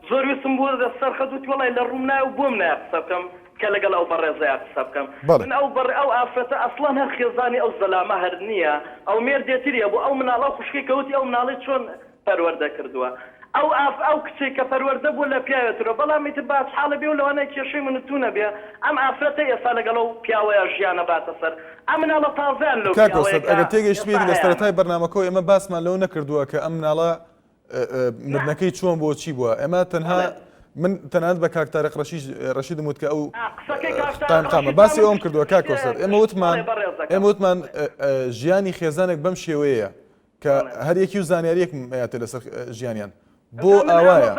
زۆر ویستم بوو لە سەر خەت وتی وەڵای لە ڕووم نایە و بۆم نایە قسە بکەم کە لەگەڵ ئەو بەڕێزەیا قسە بکەم بەڵێ. من ئەو بەڕ ئەو ئافرەتە ئەسڵەن هەر خێزانی ئەو زەلامە هەر نییە ئەو مێردێتری هەبوو ئەو مناڵە ئەو خوشکەی کە وتی ئەو مناڵەی چۆن پەروەردە کردووە ئەو ئاف ئەو کچەی کە پەروەردە بووە لە پیاوێترەوە بەڵام ئیتر با چ حاڵێ بێ و لەوانەیە کێشەی من و تو نەبێ ئەم ئافرەتە ئێستا لەگەڵ ئەو پیاوەیا ژیانە باتە سەر ئەم مناڵە تازەیان لەو کاک پیاوەیە کۆسرەت کە ئەگەر ئێستا تێگەیشتبیت لە هەیانە. سەرەتای بەرنامەکەوە ئێمە باسمان لەوە نەکردووە کە ئەم مناڵە نا. مردنەکەی چۆن بووە چی بووە ئێمە تەنها بەڵێ. من تەنانەت بە کاک تارق ڕەشید ڕەشیدم وت کە ئەو ئا قسەکەی کاک تارق قایمقامە ڕەشید باسی تا من ئەوەم کردووە کاک کۆسرەت ئێمە وتمان بەڵێ بەڕێزەکەم. ئێمە وتمان ژیانی خێزانێک بەم شێوەیەیە کە هەر یەکی و زانیاریەکم ئەیاتێ لەسەر ژیانیان بۆ ئاوایە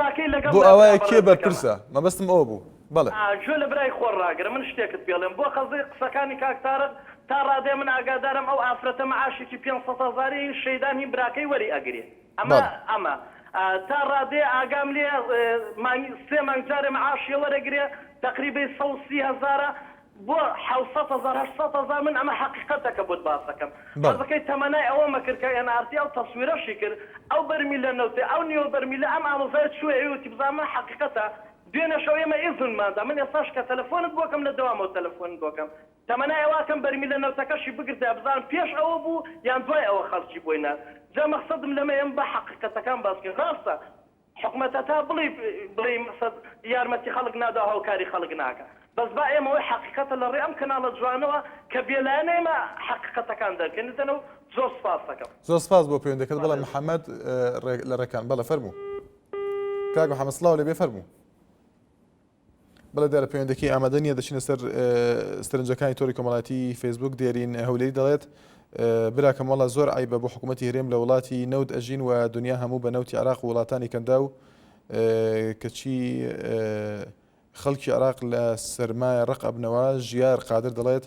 بۆ ئاوایە کێ بەرپرسە مەبەستم ئەوە بوو بەڵێ. گوێ لە برای خۆر ڕاگرە من شتێکت پێڵێم بۆ قەزی قسەکانی کاک تارق تا ڕادەیە من ئاگادارم ئەو ئافرەتە معاشێکی 500 هەزاری هین شەیدان هین براکەی وەری ئەگرێ ئەمە ئەمە تا ڕادەیە ئاگام لێ مانگی سێ مانگ جارێ معاشیە وەرەگرێ تەقریبەی 130 هەزارە بۆ حەوسەت هەزار هەشتسەت هەزار من ئەمە حەقیقەتەکە بۆت باسەکەم حەزەکەی تەمەنای ئەوەمە کرد کە ئێن ئار تی ئەو تەسویرەشی کرد ئەو بەرمیلە نەوتێ ئەو نیوە بەرمیلە ئەم ئامۆزایە چوە ئەوێ وتی بزانە من حەقیقەتە دوێنێ شەو ئێمە ئیزنمان دا من ئێستاش کە تەلەفۆنت بۆکەم لە دەوامەوە تەلەفۆنت بۆکەم تەمەنای ئەوەکەم بەرمیلە نەوتەکەشی بگرتایە بزانم پێش ئەوە بوو یان دوای ئەوە خەڵکی بۆی نارد جا مەخسەدم لەمەیە ئێمە با حەقیقەتەکان باس کەین ڕاستە. حکومەتە تا بڵێی بڵێی مەسەد یارمەتی خەڵک نادا و هاوکاری خەڵک ناکا بەس با ئێمە ئەوەی حەقیقەتە لە ڕێ ئەم کەناڵە جوانەوە کە بێلایەنە ئێمە حەقیقەتەکان دەرکەین و زۆر سپاست دەکەم. زۆر سپاس بۆ پەیوەندەکەت بەڵێ محەمەد لە ڕێکان بەڵێ فەرموو کاک محەمەد سڵاو لێ بێ فەرموو. بەڵێ دیارە پەیوەندەکەی ئامادە نییە دەچینە سەر سەرنجەکانی تۆری کۆمەڵاتی فەیسبوک دێرین هەولێری دەڵێت براکەم وەڵا زۆر عیبە بۆ حکوومەتی هەرێم لە وڵاتی نەوت ئەژین و دنیا هەموو بە نەوتی عراق و وڵاتانی کەندا و کەچی خەڵکی عراق لە سەرمایە ڕق ئەبنەوە ژیار قادر دەڵێت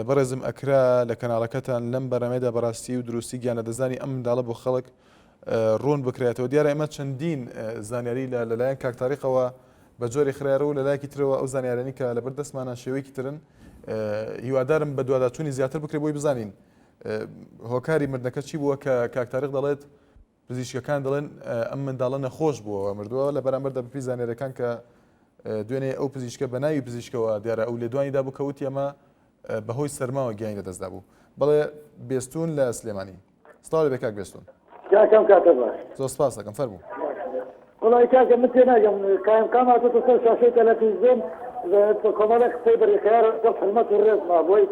بەڕێزم ئەکرا لە کەناڵەکەتان لەم بەرنامەیەدا بەڕاستی و دروستی گیان لەدەستدانی ئەم منداڵە بۆ خەڵک ڕوون بکرێتەوە دیارە ئێمە چەندین زانیاری لە لەلایەن کاک تاریقەوە بە جۆری خرایە ڕوو لەلایەکی ترەوە ئەو زانیارانی کە لەبەر دەستمانە شێوەیەکی ترن هیوادارم بە دواداچوونی زیاتر بکرێت بۆی بزانین هۆکاری مردنەکە چی بووە کە کاک تاریق دەڵێت پزیشکەکان دەڵێن ئەم منداڵە نەخۆش بووەوە مردووە لە بەرامبەردا بەپێی زانیاریەکان کە دوێنێ ئەو پزیشکە بە ناوی پزیشکەوە دیارە ئەو لێدوانی دابوو کە وتی ئەمە بەهۆی سەرماوە گیانی لەدەستدا بوو بەڵێ بێستون لە سلێمانی سڵاو لەبێ کاک بێستون. کاکە ئەم کاتە باش. زۆر سپاس دەکەم فەرموو. وەڵی کاکە من تێناگەم قایمقام هاتۆتە سەر شاشەی تەلەفیزیۆن کۆمەڵێک قسەی بریقیار لەگەڵ حورمەت و ڕێزما بۆی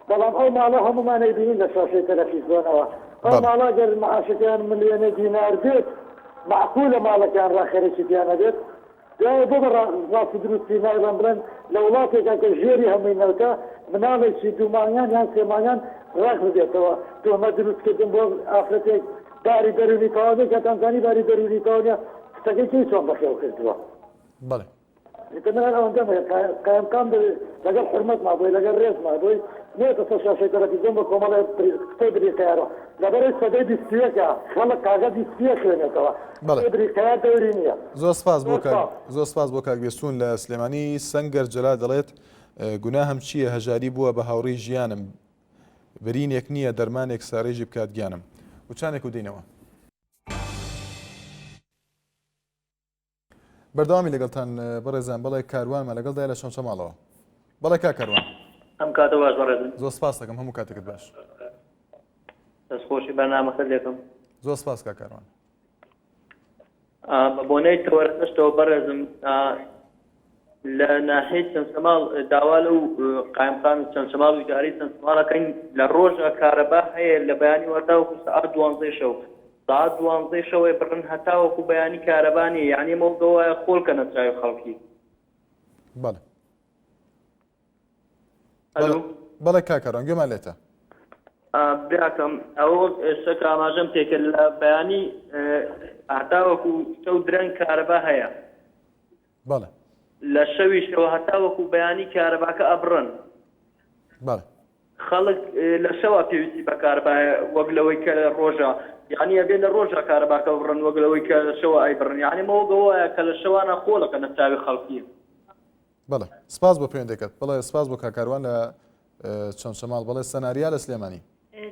بەڵام ئەو ماڵە هەموومان ئەیبینین لە شاشەی تەلەفیزیۆنەوە ئەو ماڵە گەر معاشەکەیان ملیۆنێ دینار بێت مەعقولە ماڵەکەیان ڕاخەرێکی تیا نەبێت دوایە بۆ بە ڕاست و دروستی نایڵێن بڵێن لە وڵاتێکا کە ژێری هەمووی نەوتە مناڵێکی دوو مانگان یان سێ مانگان ڕاق ببێتەوە تۆمەت دروست کردن بۆ ئافرەتێک باری دەروونی تەواو نیە کاتان زانی باری دەروونی تەواو نیە کچەکەی کەی چۆن بەخێو کردووە. بەڵێ. ئیتر من هەر ئەوەندەم هەیە قایمقام لەگەڵ حورمەتما بۆی لەگەڵ ڕێزما بۆی نەیەتە سەر شاشەی تەلەفیزیۆن بە کۆمەڵێ قسەی بریقەیارەوە لەبەرئەوەی سەدەی 21ە خەڵک کاغەزی سپی ئەخوێنێتەوە قسەی بریقەیار دەوری نییە. زۆر سپاس بۆ کاک زۆر سپاس بۆ کاک بێستوون لە سلێمانی سەنگەر جەلال دەڵێت گوناهم چییە هەژاری بووە بە هاوڕێی ژیانم برینێک نییە دەرمانێک سارێژی بکات گیانم وچانێک و دێینەوە. بەردەوامی لەگەڵتان بەڕێزان بەڵێ کاروانمان لەگەڵدایە لە چەمچەماڵەوە بەڵێ کاک کاروان. ئەم کاتە باش بەڕێزم. زۆر سپاس دەکەم هەموو کاتێکت باش. دەست خۆشی بەرنامەکەت لێکەم. زۆر سپاس کاک کاروان. بە بۆنەی تەوەرەکەشتەوە بەڕێزم لە ناحیەی چەمچەماڵ داوا لەو قایمقامی چەمچەماڵ و ئیدارەی چەمچەماڵ ئەکەین لە ڕۆژا کارەبا هەیە لە بەیانیوە تاوەکو سەعات دوانزەی شەو سەعات دوانزەی شەوێ بڕن هەتاوەکو بەیانی کارەبا نییە یعنی ئەمە وەک وایە خۆڵ کەنە چاوی خەڵکی. بەڵێ ئەلو بەڵێ کاک کاروان گوێمان لێتە. براکەم ئەوە وەک ئێستا کە ئاماژەم پێکرد لە بەیانی هەتاوەکو شەو درەنگ کارەبا هەیە. بەڵێ. لە شەویشەوە هەتاوەکو بەیانی کارەباکە ئەبڕن. بەڵێ. خەڵک لە شەوا پێویستی بە کارەبا هەیە وەک لەوەی کە لە ڕۆژا یانی ئەبێ لە ڕۆژا کارەباکە ببڕن وەک لەوەی کە لە شەوا ئەیبڕن یانی ئەمە وەک ئەوە وایە کە لە شەوانا خۆڵەکەنە چاوی خەڵکی. بەڵێ سپاس بۆ پەیوەندەکەت. بەڵێ سپاس بۆ کاک کاروان لە چەمچەماڵ. بەڵێ سەناریا لە سلێمانی.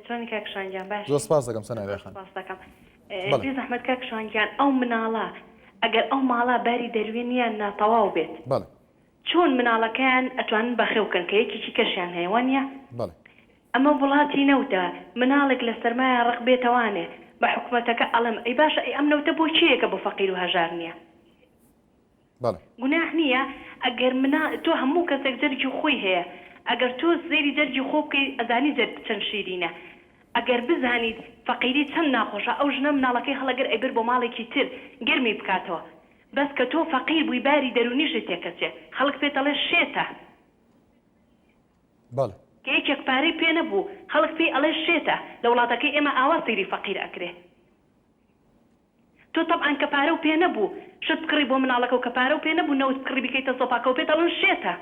چۆنی کاک شوان گیان باشی؟ زۆر سپاس دەکەم سەناریا خان. زۆر سپاس دەکەم. بێ زەحمەت کاک شوان گیان ئەو مناڵە ئەگەر ئەو ماڵە باری دەروینیان ناتەواو بێت بەڵێ. چۆن مناڵەکەیان ئەتوانن بەخێو کەن کە یەکێکی کەشیان هەیە وانیە؟ بەڵێ. ئەمە وڵاتی نەوتە مناڵێک لە سەرمایە ڕق بێتەوانێ بە حکومەتەکە ئەڵێم ئەی باشە ئەی ئەم نەوتە بۆ کێیە کە بۆ فەقیر و هەژار نیە؟ بەڵێ. گوناح نیە ئەگەر منا تۆ هەموو کەسێک جەرگی خۆی هەیە ئەگەر تۆ سەیری جەرگی خۆ بکەی ئەزانی جەرگ چەند شیرینە ئەگەر بزانیت فەقیری چەند ناخۆشە ئەو ژنە مناڵەکەی هەڵەگر ئەیبرد بۆ ماڵێکی تر گەرمی بکاتەوە بەس کە تۆ فەقیر بووی باری دەرونیشت تێکەچێ خەڵک پێت ئەڵێ شێتە. بەڵێ. کە یەکێک پارەی پێ نەبوو خەڵک پێی ئەڵێ شێتە لە وڵاتەکەی ئێمە ئاوا سەیری فەقیر ئەکرێ. تۆ تەبعەن کە پارەو پێ نەبوو شت بکڕی بۆ مناڵەکەو کە پارەو پێ نەبوو نەوت بکڕی بیکەیتە زۆپاکەوە پێت ئەڵێن شێتە.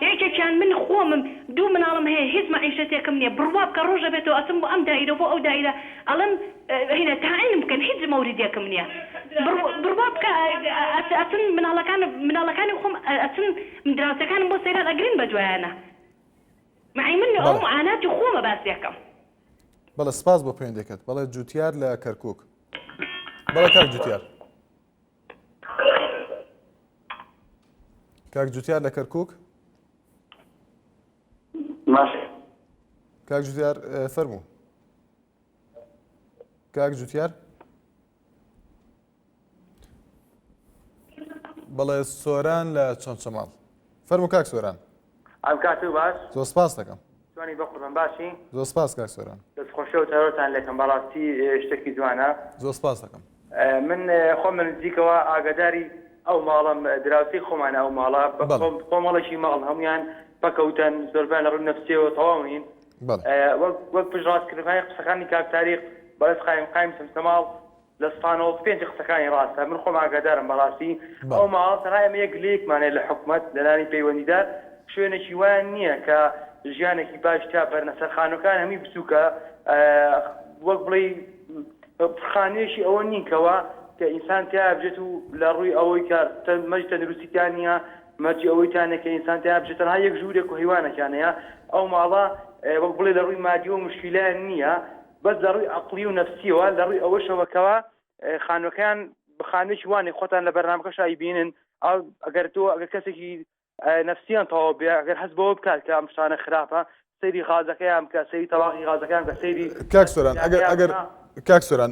یەکێکیان من خۆمم دوو مناڵم هەیە هیچ مەعیشەتێکم نیە بڕوا بکە ڕۆژە بێتەوە ئەچم بۆ ئەم دائیرەو بۆ ئەو دائیرە ئەڵێم هینە تاعینم بکەن هیچ مەوریدێکم نیە بڕوا بکە ئەچن مناڵەکان مناڵەکانی خۆم ئەچن دراوسێکانم بۆ سەیران ئەگرین بە دوایانە مەعی من ئەو معاناتی خۆمە باسی ئەکەم. بەڵێ سپاس بۆ پەیوەندیەکەت. بەڵێ جوتیار لە کەرکوک. بەڵێ کاک جوتیار. کاک جوتیار لە کەرکوک. کاک جوتیار فەرموو. کاک جوتیار. بەڵێ سۆران لە چەمچەماڵ. فەرموو کاک سۆران. ئەم کاتو باش. زۆر سپاست دەکەم. چۆنی بەقوربان باشی؟ زۆر سپاس کاک سۆران. دەست خۆشی و تەرۆتان لێکەم بەڕاستی شتەکی جوانە. زۆر سپاست دەکەم. من خۆم لە نزیکەوە ئاگاداری ئەو ماڵەم دراوسێی خۆمانە ئەو ماڵە کۆمەڵێکی ماڵ هەمویان پەکەوتەن زۆربیان لە ڕووی نەفسیەوە تەواو نین وەک وەک پشتڕاستکردنەوەی قسەکانی کاک تاریق بەڕێز قایمقامی چەمچەماڵ 95% قسەکانی ڕاستە من خۆم ئاگادارم بەڕاستی ئەو ماڵە تەنها ئێمە یەک گلەیەکمان هەیە لە حکومەت لەلانی پەیوەندیدار شوێنێکی وایان نییە کە ژیانێکی باش تیا بەرنە سەر خانووەکان هەمووی بچووکە وەک بڵێی خانوویەکی ئەوە نین کەوا کە ئینسان تیا بژێت و لە ڕووی ئەوەی کە مەرجی تەندروستی تیا نییە مەرجی ئەوەی تیا نییە کە ئینسان تیا بژێت تەنها یەک ژوورێک و هەیوانێکیان هەیە ئەو ماڵە وەک بڵێ لە ڕووی مادیەوە مشکیلەیان نییە بەس لە ڕووی عەقڵی و نەفسیەوە لە ڕووی ئەوەشەوە کەوا خانووەکەیان خانوویەکی وانێ خۆتان لە بەرنامەکەش ئەیبینن ئەگەر تۆ ئەگەر کەسێکی نەفسیان تەواو بێ ئەگەر هەست بەوە بکات کە ئەم شتانە خراپە سەیری غازەکەیان بکە سەیری تەواقی غازەکەیان بکە سەیری کاک سۆران ئەگەر ئەگەر کاک سۆران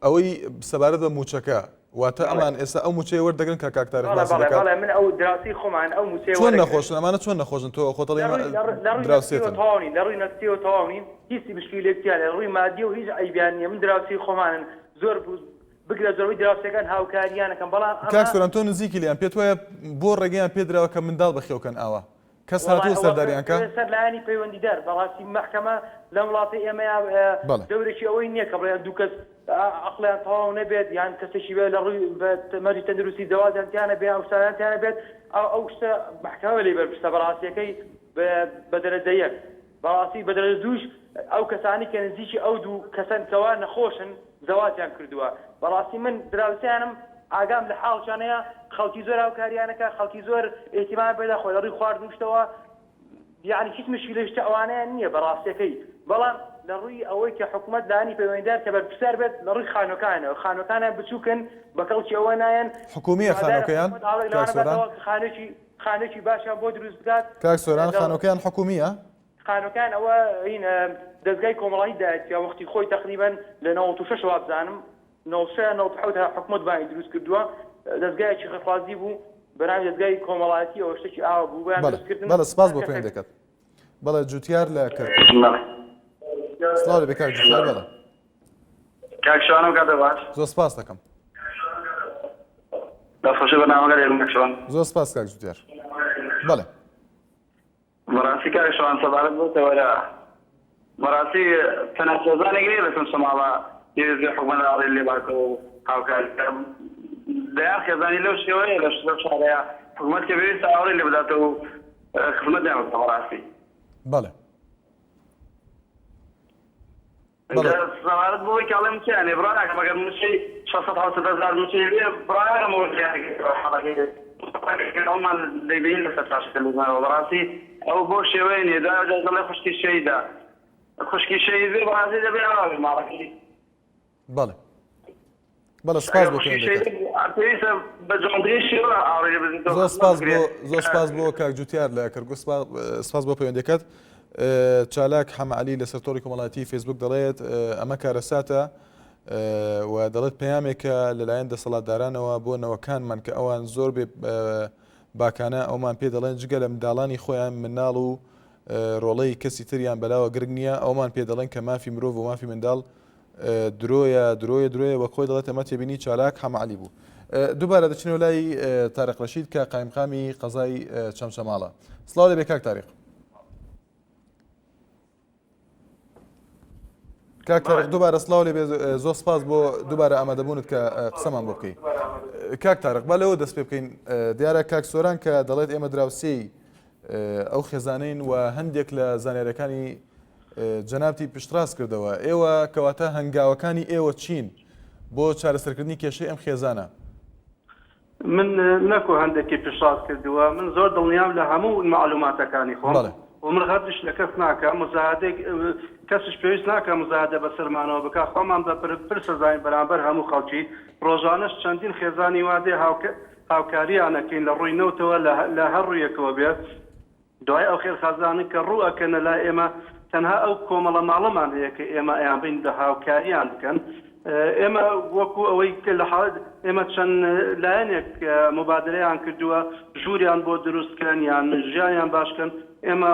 ئەوەی سەبارەت بە موچەکە واتە ئەمان ئێستا ئەو موچەیە وەردەگرن کە کاک تاریق باسی دەکات بەڵێ من ئەو دراوسێی خۆمان ئەو موچەیە چۆن نەخۆشن ئەمانە چۆن نەخۆشن تۆ خۆت ئەڵێی دراوسێتن تەواو نین لە ڕووی نەفسیەوە تەواو نین هیچ مشکیلێک تیا لە ڕووی مادیەوە هیچ عەیبیان نییە من دراوسێی خۆمانن زۆر بگرە زۆربەی دراوسێکان هاوکاریان ئەکەن بەڵام ئەمە. کاک سۆران تۆ نزیکی لێیان پێت وایە بۆ ڕێگەیان پێ دراوە کە منداڵ بەخێو کەن ئاوا کەس هاتووە سەرداریان کا؟ سەر لایەنی پەیوەندیدار بەڕاستی مەحکەمە لەم وڵاتەی ئێمەیا دەورێکی ئەوەی نییە کە بڵێن دوو کەس عەقڵیان تەواو نەبێت یان کەسێکی بێ لە ڕووی مەرجی تەندروستی زەواجیان تیا نەبێ ئەو شتانەیان تیا نەبێت ئەو شتە مەحکەمە لێی بەرپرسە بەڕاستیەکەی بە دەرەجە یەک بەڕاستی بە دەرەجە دووش ئەو کەسانەی کە نزیکی ئەو دوو کەسەن کەوا نەخۆشن زەواجیان کردووە بەڕاستی من دراوسێیانم ئاگام لە حاڵشان هەیە خەڵکی زۆر هاوکاریان ئەکا خەڵکی زۆر ئیهتیمامیان پێدا خۆ لە ڕووی خواردن و شتەوە یانی هیچ مشکیلەی شتە ئەوانەیان نییە بەڕاستیەکەی بەڵام لە ڕووی ئەوەی کە حکومەت لانی پەیوەندیدار کە بەرپرسیار بێت لە ڕووی خانوەکانەوە خانوەکانیان بچووکن بە کەڵکی ئەوە نایەن حکومیە هیوادارم خانوەکەیان حکومەت ئاوڕێک کاک لەوانە سۆران؟ باتەوە کە خانوێکی خانوێکی باشیان بۆ دروست بکات کاک سۆران لە خانوەکەیان حکومیە؟ خانوەکەیان ئەوە هین دەزگای کۆمەڵانی دایەتیە وەختی خۆی تەقریبەن لە 96 وابزانم 96 یان 97 حکومەت بانی دروست کردووە دەزگایەکی خێرخوازی بوو بەناوی دەزگای کۆمەڵایەتی ئەوە شتێکی ئاوا بوو بۆیان بەڵێ دروست کردن بەڵێ سپاس هەر بۆ کەسێک پەیوەندەکەت. بەڵێ جوتیار لە کەرکوک. سڵاو لێبێ کاک جوتیار بەڵێ. کاک شوان ئەم کاتە باش. زۆر سپاس دەکەم. دەستخۆشی بەرنامەکە لێکم کاک شوان. زۆر سپاس کاک جوتیار. بەڵێ. بەڕاستی کاک شوان سەبارەت بەو تەوەرە بەڕاستی تەنها خێزانێک نییە لە چەمچەماڵە پێویست بێ حکومەت ئاوڕی لێ باتەوە و هاوکاری بکات دەیان خێزانی لەو شێوەیە لەو شارەیە حکومەت کە پێویستە ئاوڕی لێ بداتەوە و خزمەتیان بکات بەڕاستی. بەڵێ. ئینجا سەبارەت بەوەی کە ئەڵێ مووچەیان هەیە بڕوا ناکەم ئەگەر مووچەی 600 700 هەزار مووچەی بێ بڕوا ناکەم ئەوە حاڵەکەی ئەومان دەیبینین لەسەر شاشەی تەلەڤیزیۆنەوە بەڕاستی ئەو بەو شێوەیە نییە دوای ئەوجا دەڵێ خوشکی شەهیدە خوشکی شەهید بێ بەڕاستی دەبێ ئاوا بێ ماڵەکەی بەڵێ بەڵێ سپاس بۆ پەیوەندیەکەت. پێویستە بە جوانترین شێوە ئاوڕی لێ بدرێتەوە زۆر خزمەت سپاس بۆ بکرێت. زۆر سپاس بۆ کاک جوتیار لە کەرکوک سپاس بۆ پەیوەندیەکەت. چالاک حەمە عەلی لەسەر تۆڕی کۆمەڵایەتی فەیسبوک دەڵێت ئەمە کارەساتە و دەڵێت پەیامێکە لەلایەن دەسەڵاتدارانەوە بۆ نەوەکانمان کە ئەوان زۆر بێ باکانە ئەومان پێ دەڵێن جگە لە منداڵانی خۆیان مناڵ و ڕۆڵەی کەسی تریان بەلاوە گرنگ نییە ئەومان پێ دەڵێن کە مافی مرۆڤ و مافی منداڵ درۆیە درۆیە درۆیە وەک خۆی دەڵێت ئەمە تێبینی چالاک حەمە عەلی بوو. دووبارە دەچینەوە لای تارق ڕەشید کە قایمقامی قەزای چەمچەماڵە. سڵاو لێبێ کاک تاریق. کاک تارق دووبارە سڵاو لێبێ زۆر سپاس بۆ دووبارە ئامادەبوونت کە قسەمان بۆ بکەی. کاک تارق با لەوە دەست پێ بکەین دیارە کاک سۆران کە دەڵێت ئێمە دراوسێی ئەو خێزانەین و هەندێک لە زانیاریەکانی جەنابتی پشتڕاست کردەوە ئێوە کەواتە هەنگاوەکانی ئێوە چین بۆ چارەسەرکردنی کێشەی ئەم خێزانە؟ من نەکو هەندێکی پشتڕاست کردووە من زۆر دڵنیام لە هەموو مەعلوماتەکانی خۆم و من غەدریش لە کەس ناکەم مزایەدەی کەسیش پێویست ناکا مزایەدە بەسەرمانەوە بکا خۆمان بە پرس ئەزانین بەرامبەر هەموو خەڵکی ڕۆژانەش چەندین خێزانی وا دێ هاوکاریان ئەکەین لە ڕووی نەوتەوە لە هەر ڕوویەکەوە بێ دوای ئەو خێرخوازانەی کە ڕوو ئەکەنە لای ئێمە تەنها ئەو کۆمەڵە ماڵەمان هەیە کە ئێمە ئەیانبەین بە هاوکاریان بکەن. ئێمە وەکو ئەوەی کە لە حاڵ ئێمە چەند لایەنێک موبادرەیان کردووە ژووریان بۆ دروست کەن یان ژیانیان باش کەن ئێمە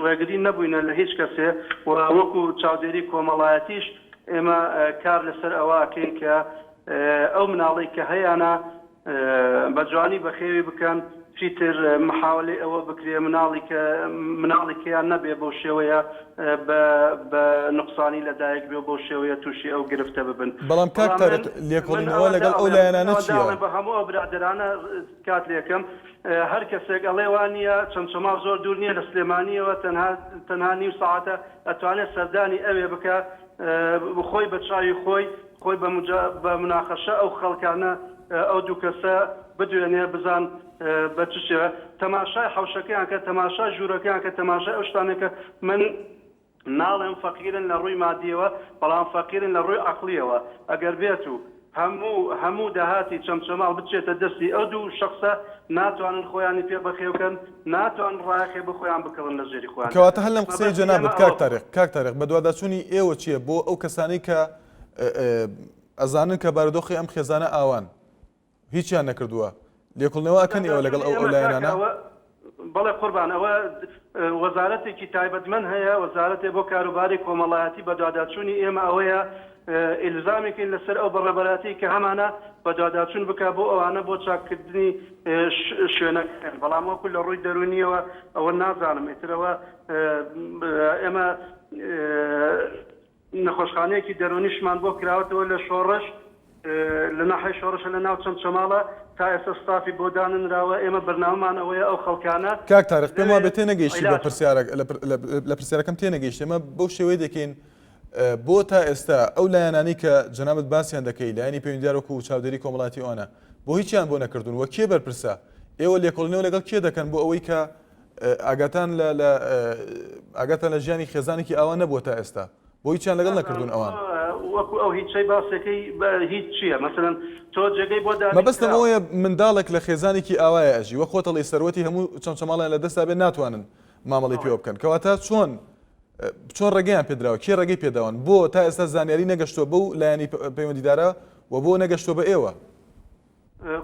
ڕێگری نەبووینە لە هیچ کەسێ و وەکو چاودێری کۆمەڵایەتیش ئێمە کار لەسەر ئەوە ئەکەین کە ئەو مناڵەی کە هەیانە بە جوانی بەخێوی بکەن چیتر محاوەلەی ئەوە بکرێ مناڵی کە مناڵی کەیان نەبێ بەو شێوەیە بە بە نوقسانی لە دایک بێ و بەو شێوەیە تووشی ئەو گرفتە ببن. بەڵام کاک بەڵام تارق من من لێکۆڵینەوە ئەوەندە لەگەڵ ئەو ئەڵێم من لایەنانە ئەوەندە چییە؟ ئەڵێم بە هەموو ئەو برادەرانە تکات لێکەم هەر کەسێک ئەڵێ وا نییە چەمچەماڵ زۆر دوور نییە لە سلێمانییەوە تەنها تەنها نیو سەعاتە ئەتوانێ سەردانی ئەوێ بکا خۆی بە چاوی خۆی خۆی بە مجا بە مناقەشە ئەو خەڵکانە ئەو دوو کەسە بدوێنێ بزان بە چ شێوە تەماشای حەوشەکەیان کە تەماشای ژوورەکەیان کە تەماشای ئەو شتانە کە من ناڵێم فەقیرن لە ڕووی مادیەوە بەڵام فەقیرن لە ڕووی عەقڵیەوە ئەگەر بێت و هەموو هەموو داهاتی چەمچەماڵ بچێتە دەستی ئەو دوو شەخسە ناتوانن خۆیانی پێ بەخێوکەن ناتوانن ڕایەخێ بۆ خۆیان بکڕن لە ژێری خۆیان کەواتە هەر لەم قسەی مەبەستی جەنابت ئێمە کاک ئەوە بوو. تاریق کاک تاریق بەدواداچوونی ئێوە چییە بۆ ئەو کەسانەی کە ئەزانن کە بارودۆخی ئەم خێزانە ئاوان هیچیان نەکردووە لێکۆڵنەوە ئەکەن ئێوە لەگەڵ ئەو ئەو ئێمە کاکە لایەنانە؟ ئەوە بەڵێ قوربان ئەوە وەزارەتێکی تایبەتمەند هەیە وەزارەتێ بۆ کاروباری کۆمەڵایەتی بەدواداچوونی ئێمە ئەوەیە ئیلزامێکین لەسەر ئەو بەڕێبەرایەتی کە هەمانە بەدواداچوون بکا بۆ ئەوانە بۆ چاککردنی شوێنەکەیان بەڵام وەکو لە ڕووی دەروونیەوە ئەوە نازانم ئیتر ئەوە ئێمە نەخۆشخانەیەکی دەروونیشمان بۆ کراوەتەوە لە شۆڕش، لە ناحیەی شۆڕشە لە ناو چەمچەماڵە، تا ئێستا ستافی بۆ دانەنراوە، ئێمە بەرنامەمان ئەوەیە ئەو خەڵکانە کاک تارق پێم لەوێ وابێ تێنەگەیشتی بە عیلاج بکەین. پرسیارەک لە پرسیارەکەم تێنەگەیشتی ئێمە بەو شێوەیە دەکەین بۆ تا ئێستا ئەو لایەنانەی کە جەنابت باسیان دەکەی لایەنی پەیوەندیدار وەکو چاودێری کۆمەڵایەتی ئەوانە بۆ هیچیان بۆ نەکردوون وە کێ بەرپرسە ئێوە لێکۆڵینەوە لەگەڵ کێ دەکەن بۆ ئەوەی کە ئاگاتان لە لە ئاگاتان لە ژیانی خێزانێکی ئاوا نەبووە تا ئێستا بۆ هیچیان لەگەڵ نەکردوون ئەوان. وەکو ئەو هیچەی باسەکەی هیچ چییە مەسەلەن تۆ جێگەی بۆ دابین مەبەستم کراوە. ئەوەیە منداڵێک لە خێزانێکی ئاوایە ئەژی وەک خۆت ئەڵێی سەروەتی هەموو چەمچەماڵیان لە دەستا بێت ناتوانن مامەڵەی پێوە بکەن کەواتە چۆن چۆن ڕێگەیان پێدراوە کێ ڕێگەی پێداون بۆ تا ئێستا زانیاری نەگەشتووە بەو لایەنی پەیوەندیدارە و بۆ نەگەشتووە بە ئێوە؟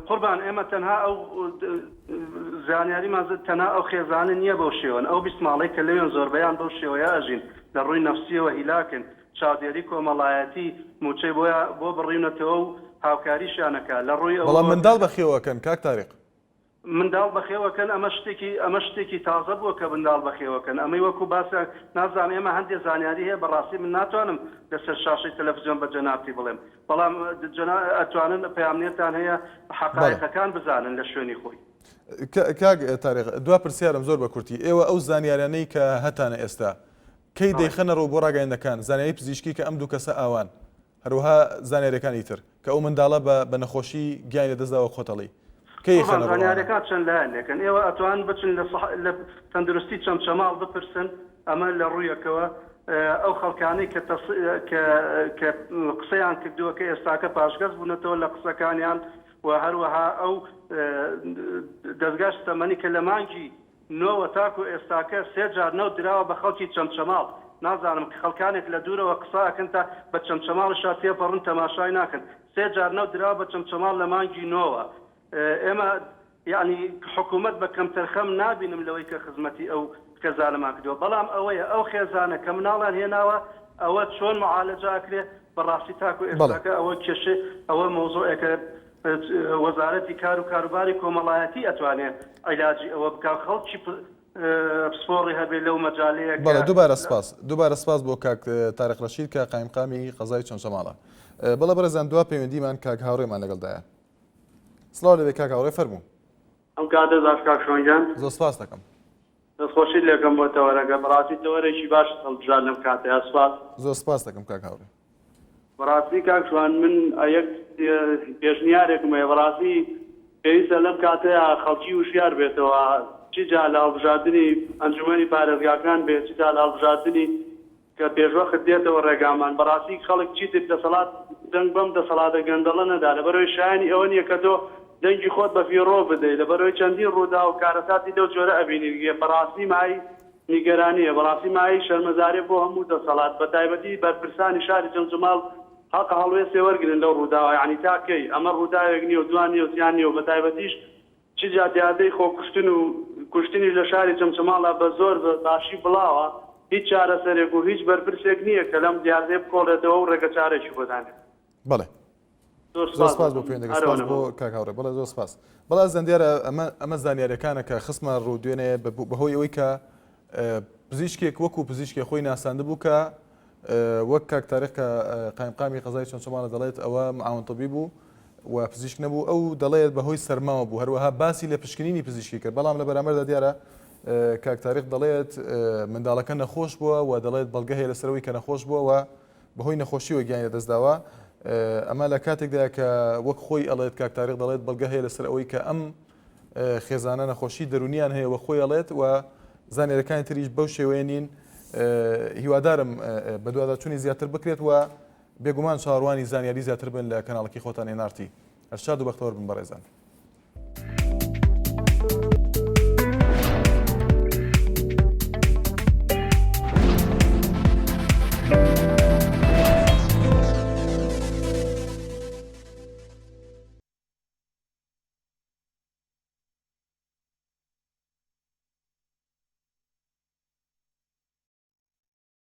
قوربان ئێمە تەنها ئەو زانیاریمان تەنها ئەو خێزانە نییە بەو شێوەن ئەو 20 ماڵەی کە لەوێن زۆربەیان بەو شێوەیە ئەژین لە ڕووی نەفسیەوە هیلاکن چاودێری کۆمەڵایەتی موچەی بۆ بۆ بڕیونەتەوە و هاوکاریشیان ئەکا لە ڕووی بەڵام ئەوەوە منداڵ بەخێو ئەکەن کاک تاریق. منداڵ بەخێوەکەن ئەمە شتێکی ئەمە شتێکی تازە بووە کە منداڵ بەخێوەکەن ئەمەی وەکو باسە نازانم ئێمە هەندێ زانیاری هەیە بەڕاستی من ناتوانم لەسەر شاشەی تەلەفزیۆن بە جەنابتی بڵێم بەڵام جەنا ئەتوانن پەیامنێرتان هەیە بەڵێ. حەقایقەکان بزانن لە شوێنی خۆی. کاک تاریق دوا پرسیارم زۆر بە کورتی ئێوە ئەو زانیارانەی کە هەتانە ئێستا کەی بەڵێ. دەیخەنە ڕوو بۆ ڕاگەیاندنەکان زانیاری پزیشکی کە ئەم دوو کەسە ئاوان هەروەها زانیاریەکانی تر کە ئەو منداڵە بە بە نەخۆشی گیانی لەدەست داوە خۆتەڵی کەی قوربان ئەیخەنە ڕوو ئەوانە؟ زانیاریەکان چەند لایەنێکن ئێوە ئەتوانن بچن لە سح لە تەندروستی چەمچەماڵ بپرسن ئەمە لە ڕوویەکەوە ئەو خەڵکانەی کە تەس کە کە قسەیان کردووە کە ئێستاکە پاشگەز بوونەتەوە لە قسەکانیان و هەروەها ئەو دەزگای شتەمەنی کە لە مانگی نۆوە تاکو ئێستاکە سێ جار نەوت دراوە بە خەڵکی چەمچەماڵ نازانم خەڵکانێک لە دوورەوە قسە ئەکەن تا بە چەمچەماڵیشا تێپەڕن تەماشای ناکەن سێ جار نەوت دراوە بە چەمچەماڵ لە مانگی نۆوە ئێمە یەعنی حکومەت بە کەمتەرخەم نابینم لەوەی کە خزمەتی ئەو خێزانەمان کردووە بەڵام ئەوەیە ئەو خێزانە کە مناڵیان هێناوە ئەوە چۆن معالەجە ئەکرێ بەڕاستی تاکو بەڵێ. ئێستاکە ئەوە کێشەی ئەوە مەوزوعێکە وەزارەتی کار و کاروباری کۆمەڵایەتی ئەتوانێ عیلاجی ئەوە بکا خەڵکی پسپۆڕی هەبێ لەو مەجالەیە کە بەڵێ دووبارە سپاس دووبارە سپاس بۆ کاک تارق ڕەشید کە قایمقامی قەزای چەمچەماڵە بەڵێ بەڕێزان دوا پەیوەندیمان کاک هاوڕێمان لەگەڵدایە سڵاو لەبێ کاک هاوڕێ فەرموو. ئەم کاتەت باش کاک شوان گیان. زۆر سپاست دەکەم. دەستخۆشیت لێکەم بۆ تەوەرەکە بەڕاستی تەوەرێکی باشت هەڵبژارد لەم کاتەیا سوپاس. زۆر سپاست دەکەم کاک هاوڕێ. بەڕاستی کاک شوان من یەک پێشنیارێکم هەیە بەڕاستی پێویستە لەم کاتەیا خەڵکی وشیار بێتەوە چ جا لە هەڵبژاردنی ئەنجومەنی پارێزگاکان بێت چ جا لە هەڵبژاردنی کە پێشوەخت دێتەوە ڕێگامان بەڕاستی خەڵک چیتر دەسەڵات دەنگ بەم دەسەڵاتە گەندەڵە نەدا لەبەرئەوەی شایەنی ئەوە نیە کە تۆ دەنگی خۆت بە فیڕۆ بدەی لەبەرئەوەی چەندین ڕووداو و کارەساتی لەو جۆرە ئەبینین بەڕاستی مایەی نیگەرانیە بەڕاستی مایەی شەرمەزاریە بۆ هەموو دەسەڵات بەتایبەتی بەرپرسانی شاری جەمجەماڵ. هەقە هەڵوێستێ وەرگرن لەو ڕووداوە یانی تا کەی ئەمە ڕووداوێک نیە و دوان نیە و سیان نیە و بەتایبەتیش چ جا دیاردەی خۆکوشتن و کوشتنیش لە شاری چەمچەماڵا بە زۆر بە باشی بڵاوە هیچ چارەسەرێک و هیچ بەرپرسێک نیە کە لەم دیاردەیە بکۆڵێتەوە و ڕێگەچارێکی بۆ دانێت. بەڵێ. زۆر زۆر سپاس سپاس بۆ دەکەم. پەیوەندەکە هەرەوە سپاس بۆ نەبم. کاک هاوڕێ بەڵێ زۆر سپاس بەڵێ ئازیزان دیارە ئەمە ئەمە زانیاریەکانە کە خستمە ڕوو دوێنێ بەهۆی ئەوەی کە پزیشکێک وەکو پزیشکێ خۆی ناساندبوو کە وەک کاک تاریق کە قایمقامی قەزای چەمچەماڵە دەڵێت ئەوە معاون طبی بوو و پزیشک نەبوو ئەو دەڵێت بەهۆی سەرماوە بوو هەروەها باسی لە پشکنینی پزیشکی کرد بەڵام لە بەرامبەردا دیارە کاک تاریق دەڵێت منداڵەکە نەخۆش بووە و دەڵێت بەڵگە هەیە لەسەرەوەی کە نەخۆش بووە و بەهۆی نەخۆشیەوە گیانی لەدەستداوە ئەمە لە کاتێکدا کە وەک خۆی ئەڵێت کاک تاریق دەڵێت بەڵگە هەیە لەسەر ئەوەی کە ئەم خێزانە نەخۆشی دەرونیان هەیە وە خۆی ئەڵێت و زانیاریەکانی تریش بەو شێوەیە نین هیوادارم بەدواداچوونی زیاتر بکرێت و بێگومان چاوەڕوانی زانیاری زیاتر بن لە کەناڵەکەی خۆتان NRT. هەر شاد و بەختەوەر بن بەڕێزان.